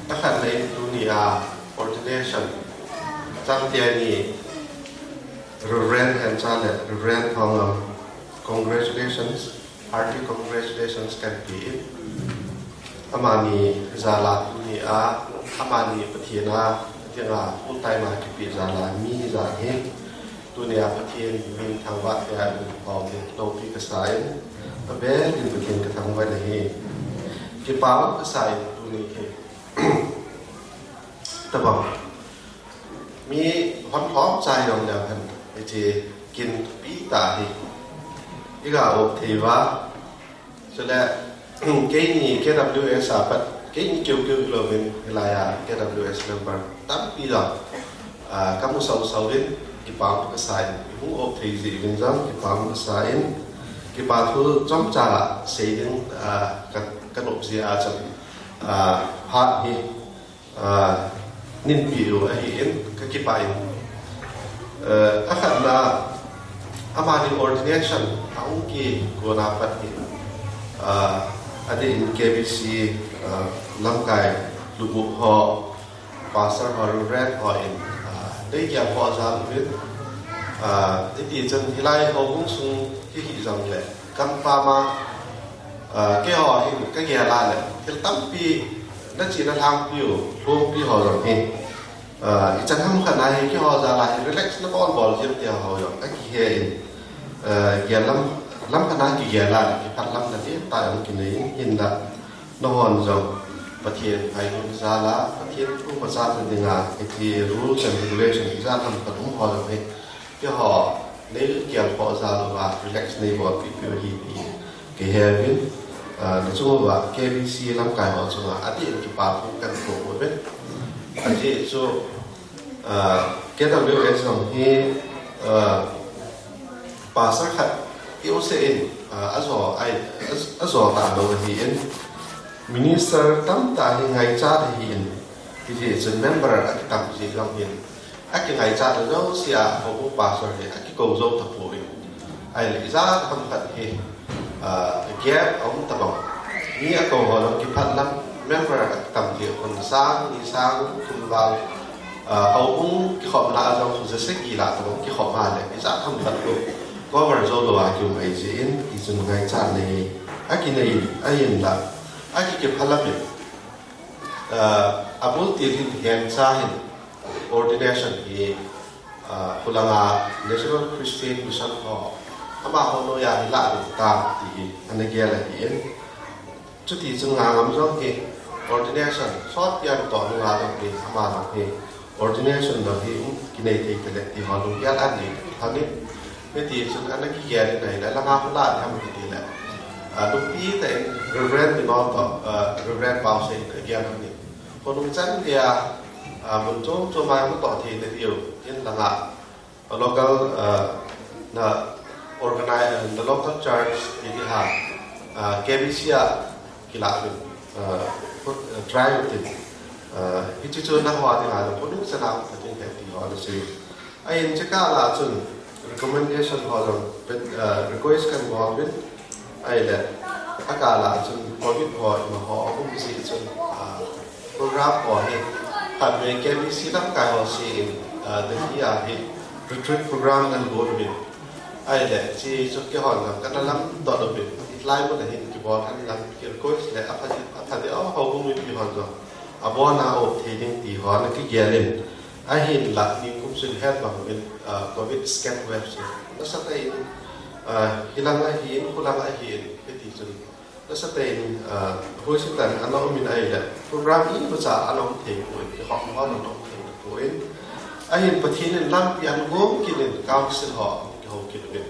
akhat le in tunia ordination changte ni Reverend Hencha le Reverend Thongam, congratulations. Hearty congratulations kan ti in. Amani jal a tunia, amani Pathen a, dinga full time a kipe jal a mi hi jal hin. Tunia Pathen min thangvah tia in pau tin loupi kasa in. Abel in Pathen kathangvah in ahi. Kipah kasa in tuni hi. Tabang. Mi hon lhom chai jong leu hen, hiche kin thupi tah hi i ga op thei uva. Chule, keini K W S a pat, keini keu keu hilouvin, hilai a K W S member tampi jong, ah, ka mu sau sau in, kipah kasa in, i hung op thei jeh uvin jong, kipah kasa in, kipa thu chomcha sei ding, ah, ka, ka nop jeh a chun, ah, phat hi, ah, ninpi u ahin, ka kipah in. Eh, akhatna, amani ordination a hung kikona pat hi, ah, adeh in K B C, ah, lamkai lubuk ho, pastor ho, reverend ho in, ah, dei kia ho jal uvin, ah, iti chun hilai houbung sung hi hi jong le, Kampam a, ah, keiho hin ka gel a le, thil tampi na chi na lhangpi u, lhompi ho jong hi, ah, ichan ham khat na hi keiho jal a hi relax na bol bol jeng tia ho jong, a kihe in, ah, gel lam, lam khat na kigel a le, kiphat lam na ti ta jong kinei in, hinla, nahon jong, Pathen ngailutna jal a, Pathen thu machal na dinga, hiche rules and regulation, ijat ham khat um ho jong hi, Keiho, nei kiam phoh jal uva, relax nei bolpi piu ahi ti kahe uvin, ah, nachung uva K B C lamkai ho chunga adeh in kipa thu kahin phong uve. Ajeh chu, ah, K W S jong hi, ah, pastor khat keu seh in, ah, ajo, ai, a, ajo talou ahin, minister tamtah hi ngaichat ahin, hijeh chun member akitam jeh jong hin, akingaichat jouse a, houbung pastor hi akikou jou tapoi. Ahile ijat ham khat hi, ah, gap aum tabang. Mi akou ho jong kiphat lam, member atam thei khun sang, ni sang, thum val, ah, houbung kikhopna a jong khu ja sagi lah tabang kikhop a le, ijat ham khat khu cover jou lou a kium ahi jeh in, tichun ngaichat nei, akinei, ahinla, akikipha lam in, ah, abul til hin Hencha hin ordination hi, ah, khulanga National Christian Mission ho, amaho noiya hi lah ding tam ti hi ana gel ahi in. Chuti chun Ngangam jong hi ordination, sot pian toh nunga jong hi, ama jong hi ordination jong hi, um, kinei thei tele ti ho lunggel anei tha in. Hiti chun ana kigel in ahile, langa khu lah ding ham kiti le, ah, lungpi tah in Reverend Binoy toh, ah, Reverend Pausei in agel in. Khonung chan geiya, ah, mun chom chom a mu toh thei na diu in langa, ah, local, ah, na organize, ah, na local church hi ti ha, ah, K B C a kilah uvin, ah, put, ah, try uvin. Ah, hiche chu nangho dinga khonung chan a phatin he ti ho ana sei. Ahin chekah lah chun recommendation ho jong, ah, request kan bol uvin. Ahile, akah lah chun covid ho, ima ho aum jeh chun, ah, program ho hi, khatvei K B C lamkai ho se in, ah, Delhi a hi retreat program ana bol uvin. Ahile, hiche chu keihon jong kana lamdoh uvin. Hilai mun a hin kibol hen lang, ki request le apha, apha ding, oh, houbung mipi hon jong abona o thei ding ti ho ana kigel in. Ahinla, nikum chun het bang uvin, ah, covid second wave chu nasatah in, ah, hilang ahin, khulang ahin, hiti chun nasatah in, ah, husi tah in ana um in ahile, program imacha ana um thei poi, kihou ho ana um thei poi. Ahin Pathen in lampi ana gong kit in, council ho kihou kit uvin.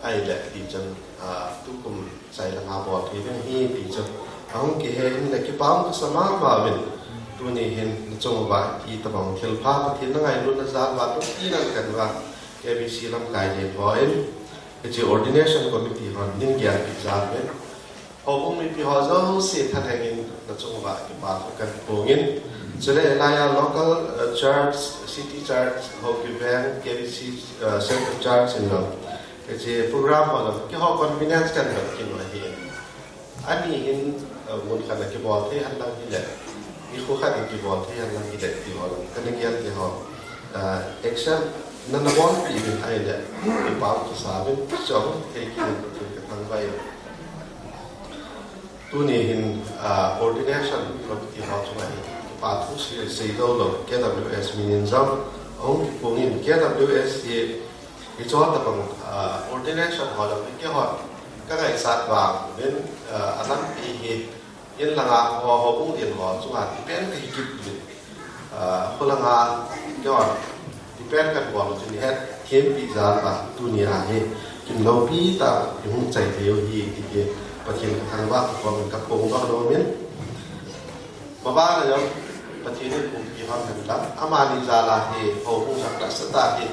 Ahile, hiti chun, ah, tukum chai langa bol thei ding ahi ti chu ahung kihe in le, kipa um kasa mama uvin. Tuni hin nachung uva hitabang thilpha Pathen nangailut na jal uva, lungpi nang kan uva, K B C lamkai len ho in, hiche ordination committee hon nei gelpi jal uvin, houbung mipi ho jouse thalheng in nachung uva kipa thu kan phong in. Chule hilaiya local, uh, church, city church, Haokip Veng, K B C, uh, central church in jong hiche program ho jong keiho convenience kan jong kinu ahi. Ani hin, uh, mun khat a kibol thei hen lang hile, nikho khat a kibol thei hen lang hile, ti ho jong kana gel te ho, uh, action nana bolpi uvin ahile, kipa um kasa uvin, chom thei kit in Pathen kathangvah in. Tuni hin, ah, ordination committee ho chunga hin kipa thu sei, sei lou lou, K W S min in jong ahung kiphong in, K W S hi, hiche tabang, ah, ordination ho jong hi keihon kangaichat vang uvin, ah, alampi hi, in langa ho, houbung in ho chunga depend kahi kit uvin. Ah, khulanga, keihon depend kan bol u chu nei het thempi jal a, tuni a hi, kin loupi tah a, ihung chai thei u hi, ti hi, Pathen kathangvah in kaphongdoh nom in. Mabana jong, Pathen in pumpi hon hen lang, amani jal a hi, houbung jong nasatah a hi,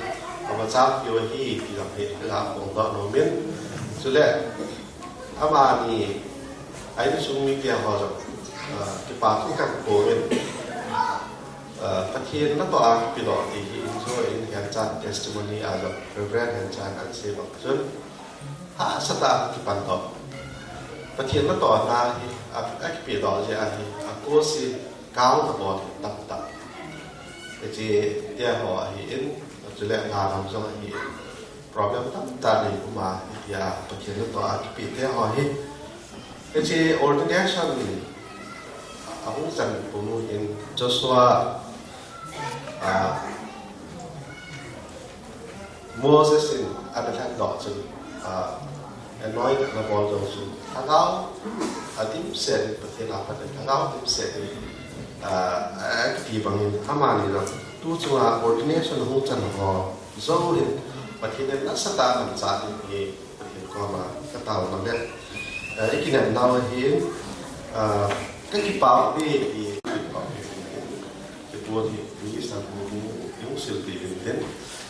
amachampiu ahi, ti jong hi, kaphongdoh nom in. Chule, amani, a insung mite ho jong, ah, kipa thu kan phong in, ah, Pathen natoh a kipedoh ti hi injo in Henchan testimony a jong, Reverend Henchan ana sei bang chun, hahsatah a kipan doh. Pathen natohna hi, a, akipedoh jeh a hi, a cost hi, kang abol hi tamtah. Hiche te ho ahi in, chule Ngangam jong ahi in. Problem tamtah nei um a, hitia Pathen natoh a kipe te ho hi. Hiche ordination ahung chan pum u hin Joshua, ah, Moses in ana lhendoh chun, ah, anoint ana bol jong chun, lhagao adimset in, Pathen a pat in lhagao adimset in, ah, akipe bang in, amani jong tu chunga ordination ahung chan ho jou hin, Pathen in nasatah a amanchah ding hi Pathen koma kataona le, eh, ikinepnau ahin, ah, kakipah uve ti, kakipah uve ti, kipah uve ti, minister pu, pu, pu, sil ti hin tin.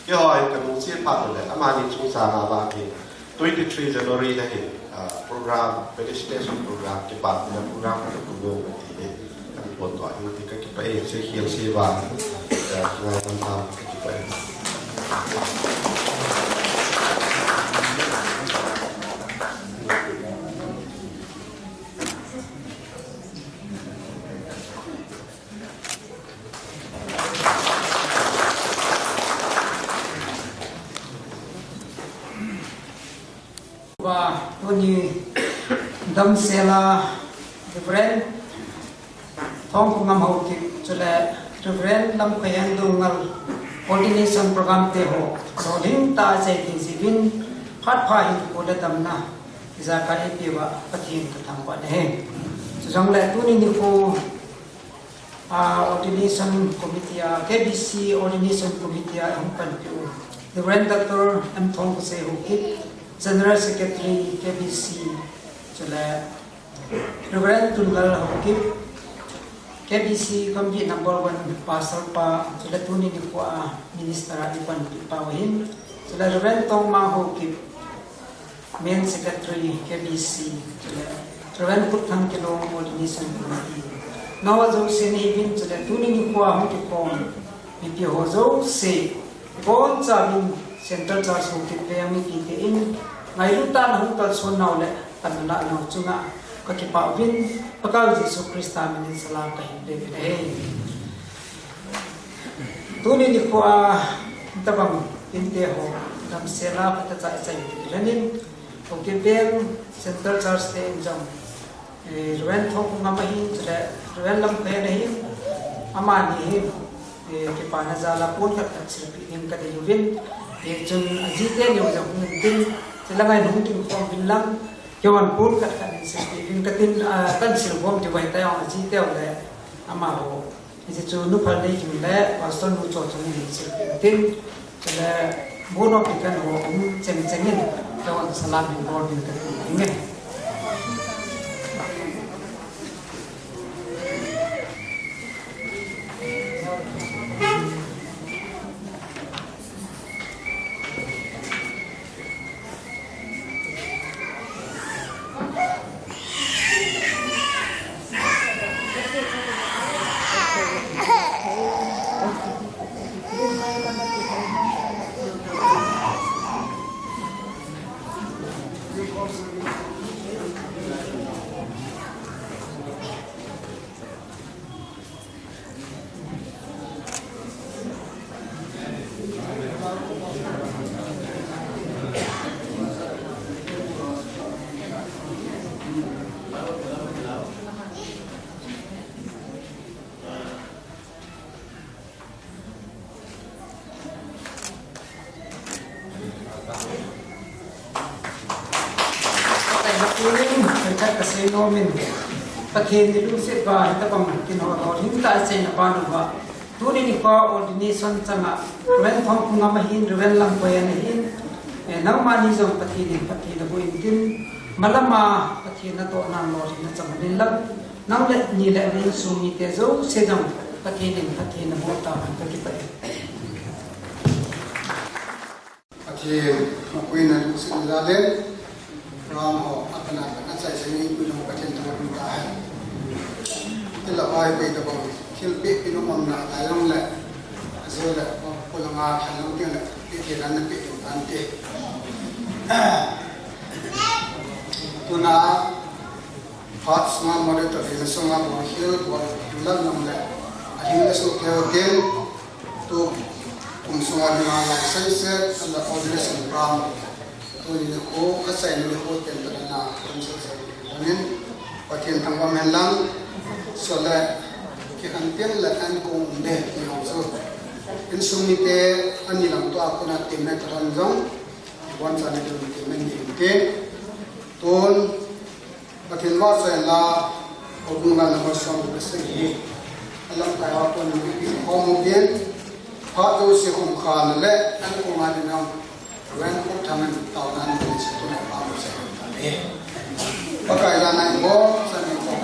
Keiho in kanung che phat le, amani chungchang a vang hin, twenty-three January le hin, ah, program, felicitation program, kipah uve program, kipah uve ti hin. Kan pon tua hin ti kakipah e, se hial se vang, eh, ngai tam tam kakipah e. Uva tuni damsela Reverend Thongkhongam Haokip chule Reverend Lamkhoihen Doungel ordination program te ho lolhing tah a chai thei jeh uvin phat pha hinkho le damna ijakai eipeuva Pathen kathangvah e. Chujongle tuni nikho a ordination committee a, K B C ordination committee a hung panpiu Reverend Doctor M Thongkhosei Haokip, General Secretary K B C, chule Reverend Tunlal Haokip, K B C Kambi number one pastor pa, chule tuni nikho a minister a ipanpi pau hin, chule Reverend Tongmang Haokip, Main Secretary K B C, chule Reverend Kutthang Kilong, Ordination Committee. Nangho jouse nahiuvin, chule tuni nikho a hung kikhom mipi ho jouse, ibonchauvin Central Church Haokip veng mipite in ngailut tah a nahung kalson nau le panla nau chunga kakipah uvin, Pakai Jesu Christa minin salam kahin pe uve. Tuni nikho a, tabang pinte ho, damsela phatechan ichai u kilhonin, Haokip veng Central Church te in jong, eh, Reverend Thongkhongam ahin, chule Reverend Lamkhoihen ahin, amani hin, eh, kipana jal a pon khat khat silpeh ding kadei uvin, eh, chun ajite neo jong hung in tin, chule ngai hung ding khom uvin lang, keiman pon khat khat in silpeh ding katin, ah, kan silvom ti vai ta jong ajite le amaho. Hiche chu Nu Phalneigim le Pastor Nu Chochong in silpeh tin, chule Board of Deacon ho um cheng cheng in, keiman salam hin bol ding kati ding e. Pathen in, Pathen kasei nomin, Pathen in lungset uva hitabang kin ho lolhing tah a ichaina ban uva, tuni nikho a ordination chang a, Reverend Thongkhongam ahin, Reverend Lamkhoihen ahin, eh, nangmani jong Pathen in phatthei naboh intin, malam a Pathen natoh nan lolhing nachang in lang, nang le ni le na insung mite jouse jong Pathen in phatthei naboh tahen, kakipah e. Pathen, mapuina lungset jal in, program ho, apana, achai chai in, ipi jong Pathen thangvah in tahen. Tila pai pai tabang, thilpeh peh nom umna, tailong le, ajo le, ko langa, thailong teng le, peh thei dan le, peh thei dan te. Tuna, phat sunga moderator, hina sunga, bol hil, bol hil lam nong le, ahin le su keu tin, Tu kum sunga dinga lai seiset, ala ordination program. Tuni nikho, achaina nikho pen tadana, kum seiset. Amen. Pathen thangvah hen lang, chule, kikhen tin le an kong de, ti hong su. Insung mite, ani lang tua kona tin le tadan jong, bon sa ni tin tin ni tin. Tun, Pathen vahchoi la, houbung la number som le sagi hi. Alamkai a kon mipi khom uvin, phat jouse khum khan le, an kong a dinga, Reverend Kutthang in taona in tin se tuna pa mo se ta le. Pakai la nai bo, sa ni bo.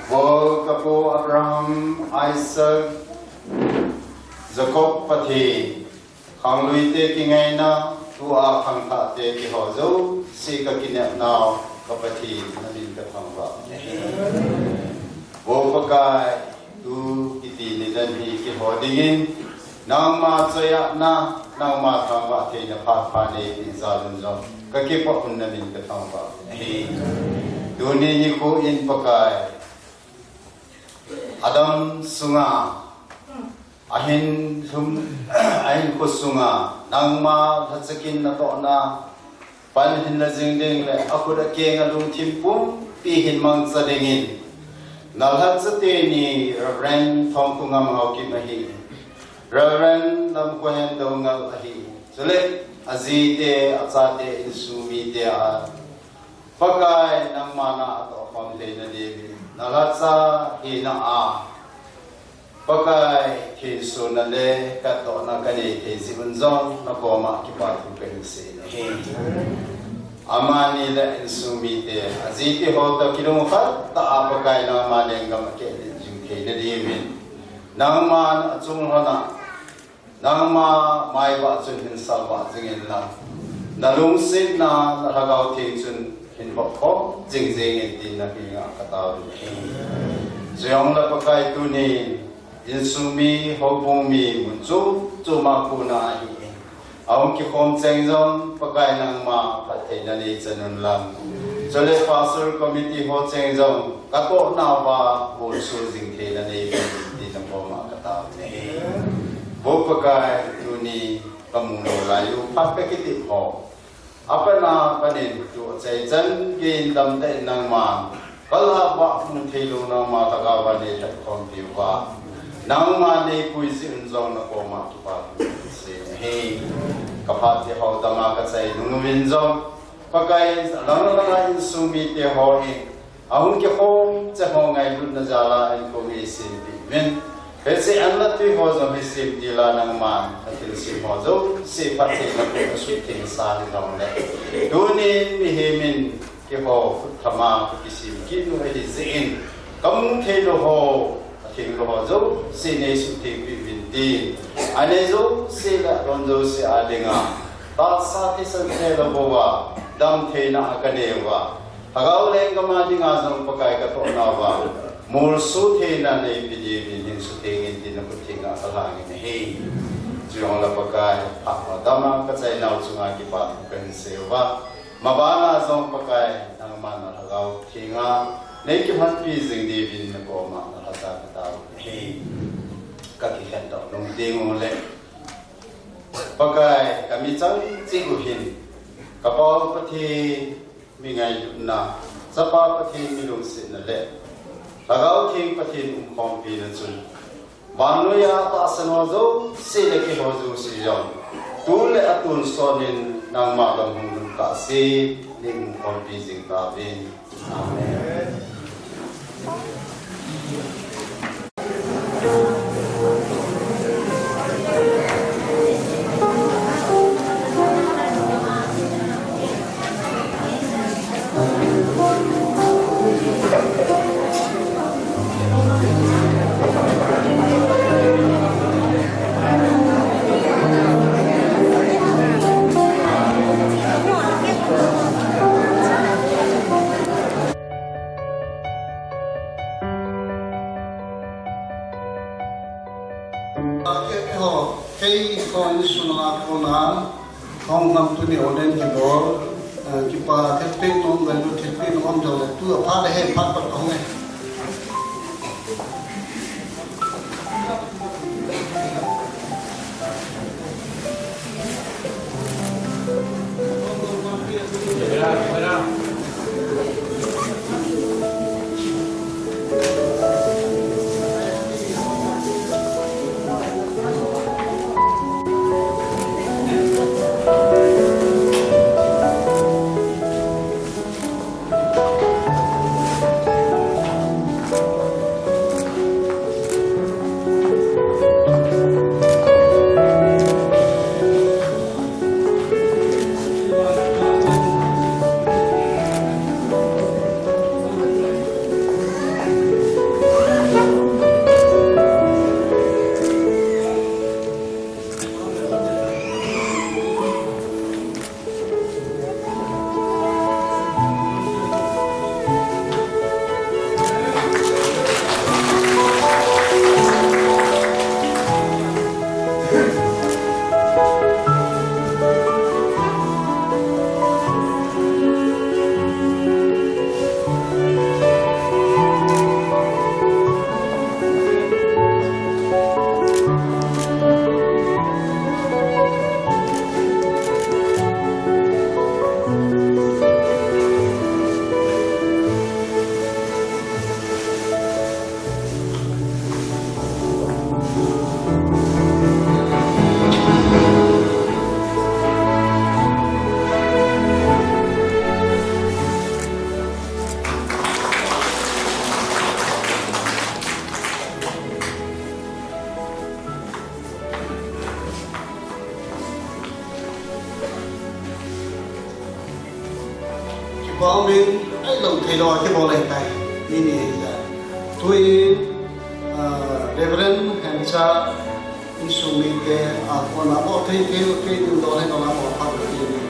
Vo kapu Abraham, Isaac, Jacob Pathen, khangluite kingaina, tua khangthahte kihou jouse kakinepnau, ka Pathen namin kathangvah nahi. Vo Pakai, tu kiti nidan hi kihou dingin, nangma choiatna, nangma thangvah theina phat pha neipeh jal un jong, kakipah un namin kathangvah nahi. Tuni nikho in Pakai, Adam sunga, ahin lhum, ahinkho sunga, nangma lhachakin natohna pan hin la jing ding le, akhut akeng alungthim pumpi hin mangcha dingin, nalhacha teni Reverend Thongkhongam Haokip ahi, Reverend Lamkhohen Doungel ahi, chule ajite, achate, insung mite a Pakai nangma na atoh khom theina diuvin, nalhacha hina a Pakai thensona le katdohna kanei thei jeh un jong nakoma kipathu kahin sei nahi. Amani le insung mite, ajite ho toh kilungkhat tah a Pakai nangma lenggam akehlet jing theina diuvin, nangman achung lhona nangma maivah chun hin salvah jingin lang, nalungsetna, nalhagao theng chun hin hopkhom jing jingin tin nahenga katao nahi. Chujongle Pakai tunin, insung mi, houbung mi, mun chom choma kona ahi, ahung kikhom cheng jong Pakai nangma phattheina neichan un lang, chule Pastor Committee ho cheng jong katohnauva bolso jing theina neipeh in tin nakoma katao nahi. Vo Pakai, tuni kamu lou lai u phat kakitep ho, apat a pat in tu achaichan geiyin damtah in nangman kalhagao mu theilou nangma lhagao va neilhatkhompi uva, nangma neipui jeh un jong nakoma kipathu sei nahi. Kaphat tah ho dama kachai nung uvin jong, Pakai, alang lang a insung mite hon ahung kikhom cheh ho ngailutna jal a ahinkho eisempeh uvin, hiche an le tui ho jong hi semtil a nangman athilsem ho jouse phatthei nakhut a suhtheng sa hijongle, tunin mihem in keiho khut thama kakisem kit u ahi jeh in, kamu theilou ho, atheng lou ho jouse neisuhtheng peh uvin tin, anei jouse le adon jouse a dinga tahsa thisan theilou bouva damtheina a kanei uva, lhagao lenggam a dinga jong Pakai katohnauva molso theina neipeh diuvin hin suhtheng in tin nakhut thenga kalhang in ahi. Chujongle Pakai, phat ho dama kachainau chunga kipathu kahin sei uva, mabana jong Pakai nangma nalhagao thenga neikihonpi jing diuvin nakoma nalhacha katao nahi. Kakikhen doh nung teng uleh, Pakai, kamichang cheh u hin, kapau Pathen mi ngailutna, Chapa Pathen mi lungsetna le Lhagao Theng Pathen umkhompina chun, vannoiya tahsan ho jouse le keiho jouse jong, tu le atonsot in nangma gam hung lhun kahse in nei umkhompi jing tauvin. Amen. Keiho, keiho insung a kona, Thongkhongam tuni ordain kibol, eh, kipa thilpeh nom, ngailut thilpeh nom um jongle, tu aphat le he phat pat kahung e. Min, ai lo thei lo, kibol le tai. Ni ni ta. Tui, ah, Reverend Hencha, insung mite, a, kona bol thei, kei, kei tin dol he, kona bol pha thei ni.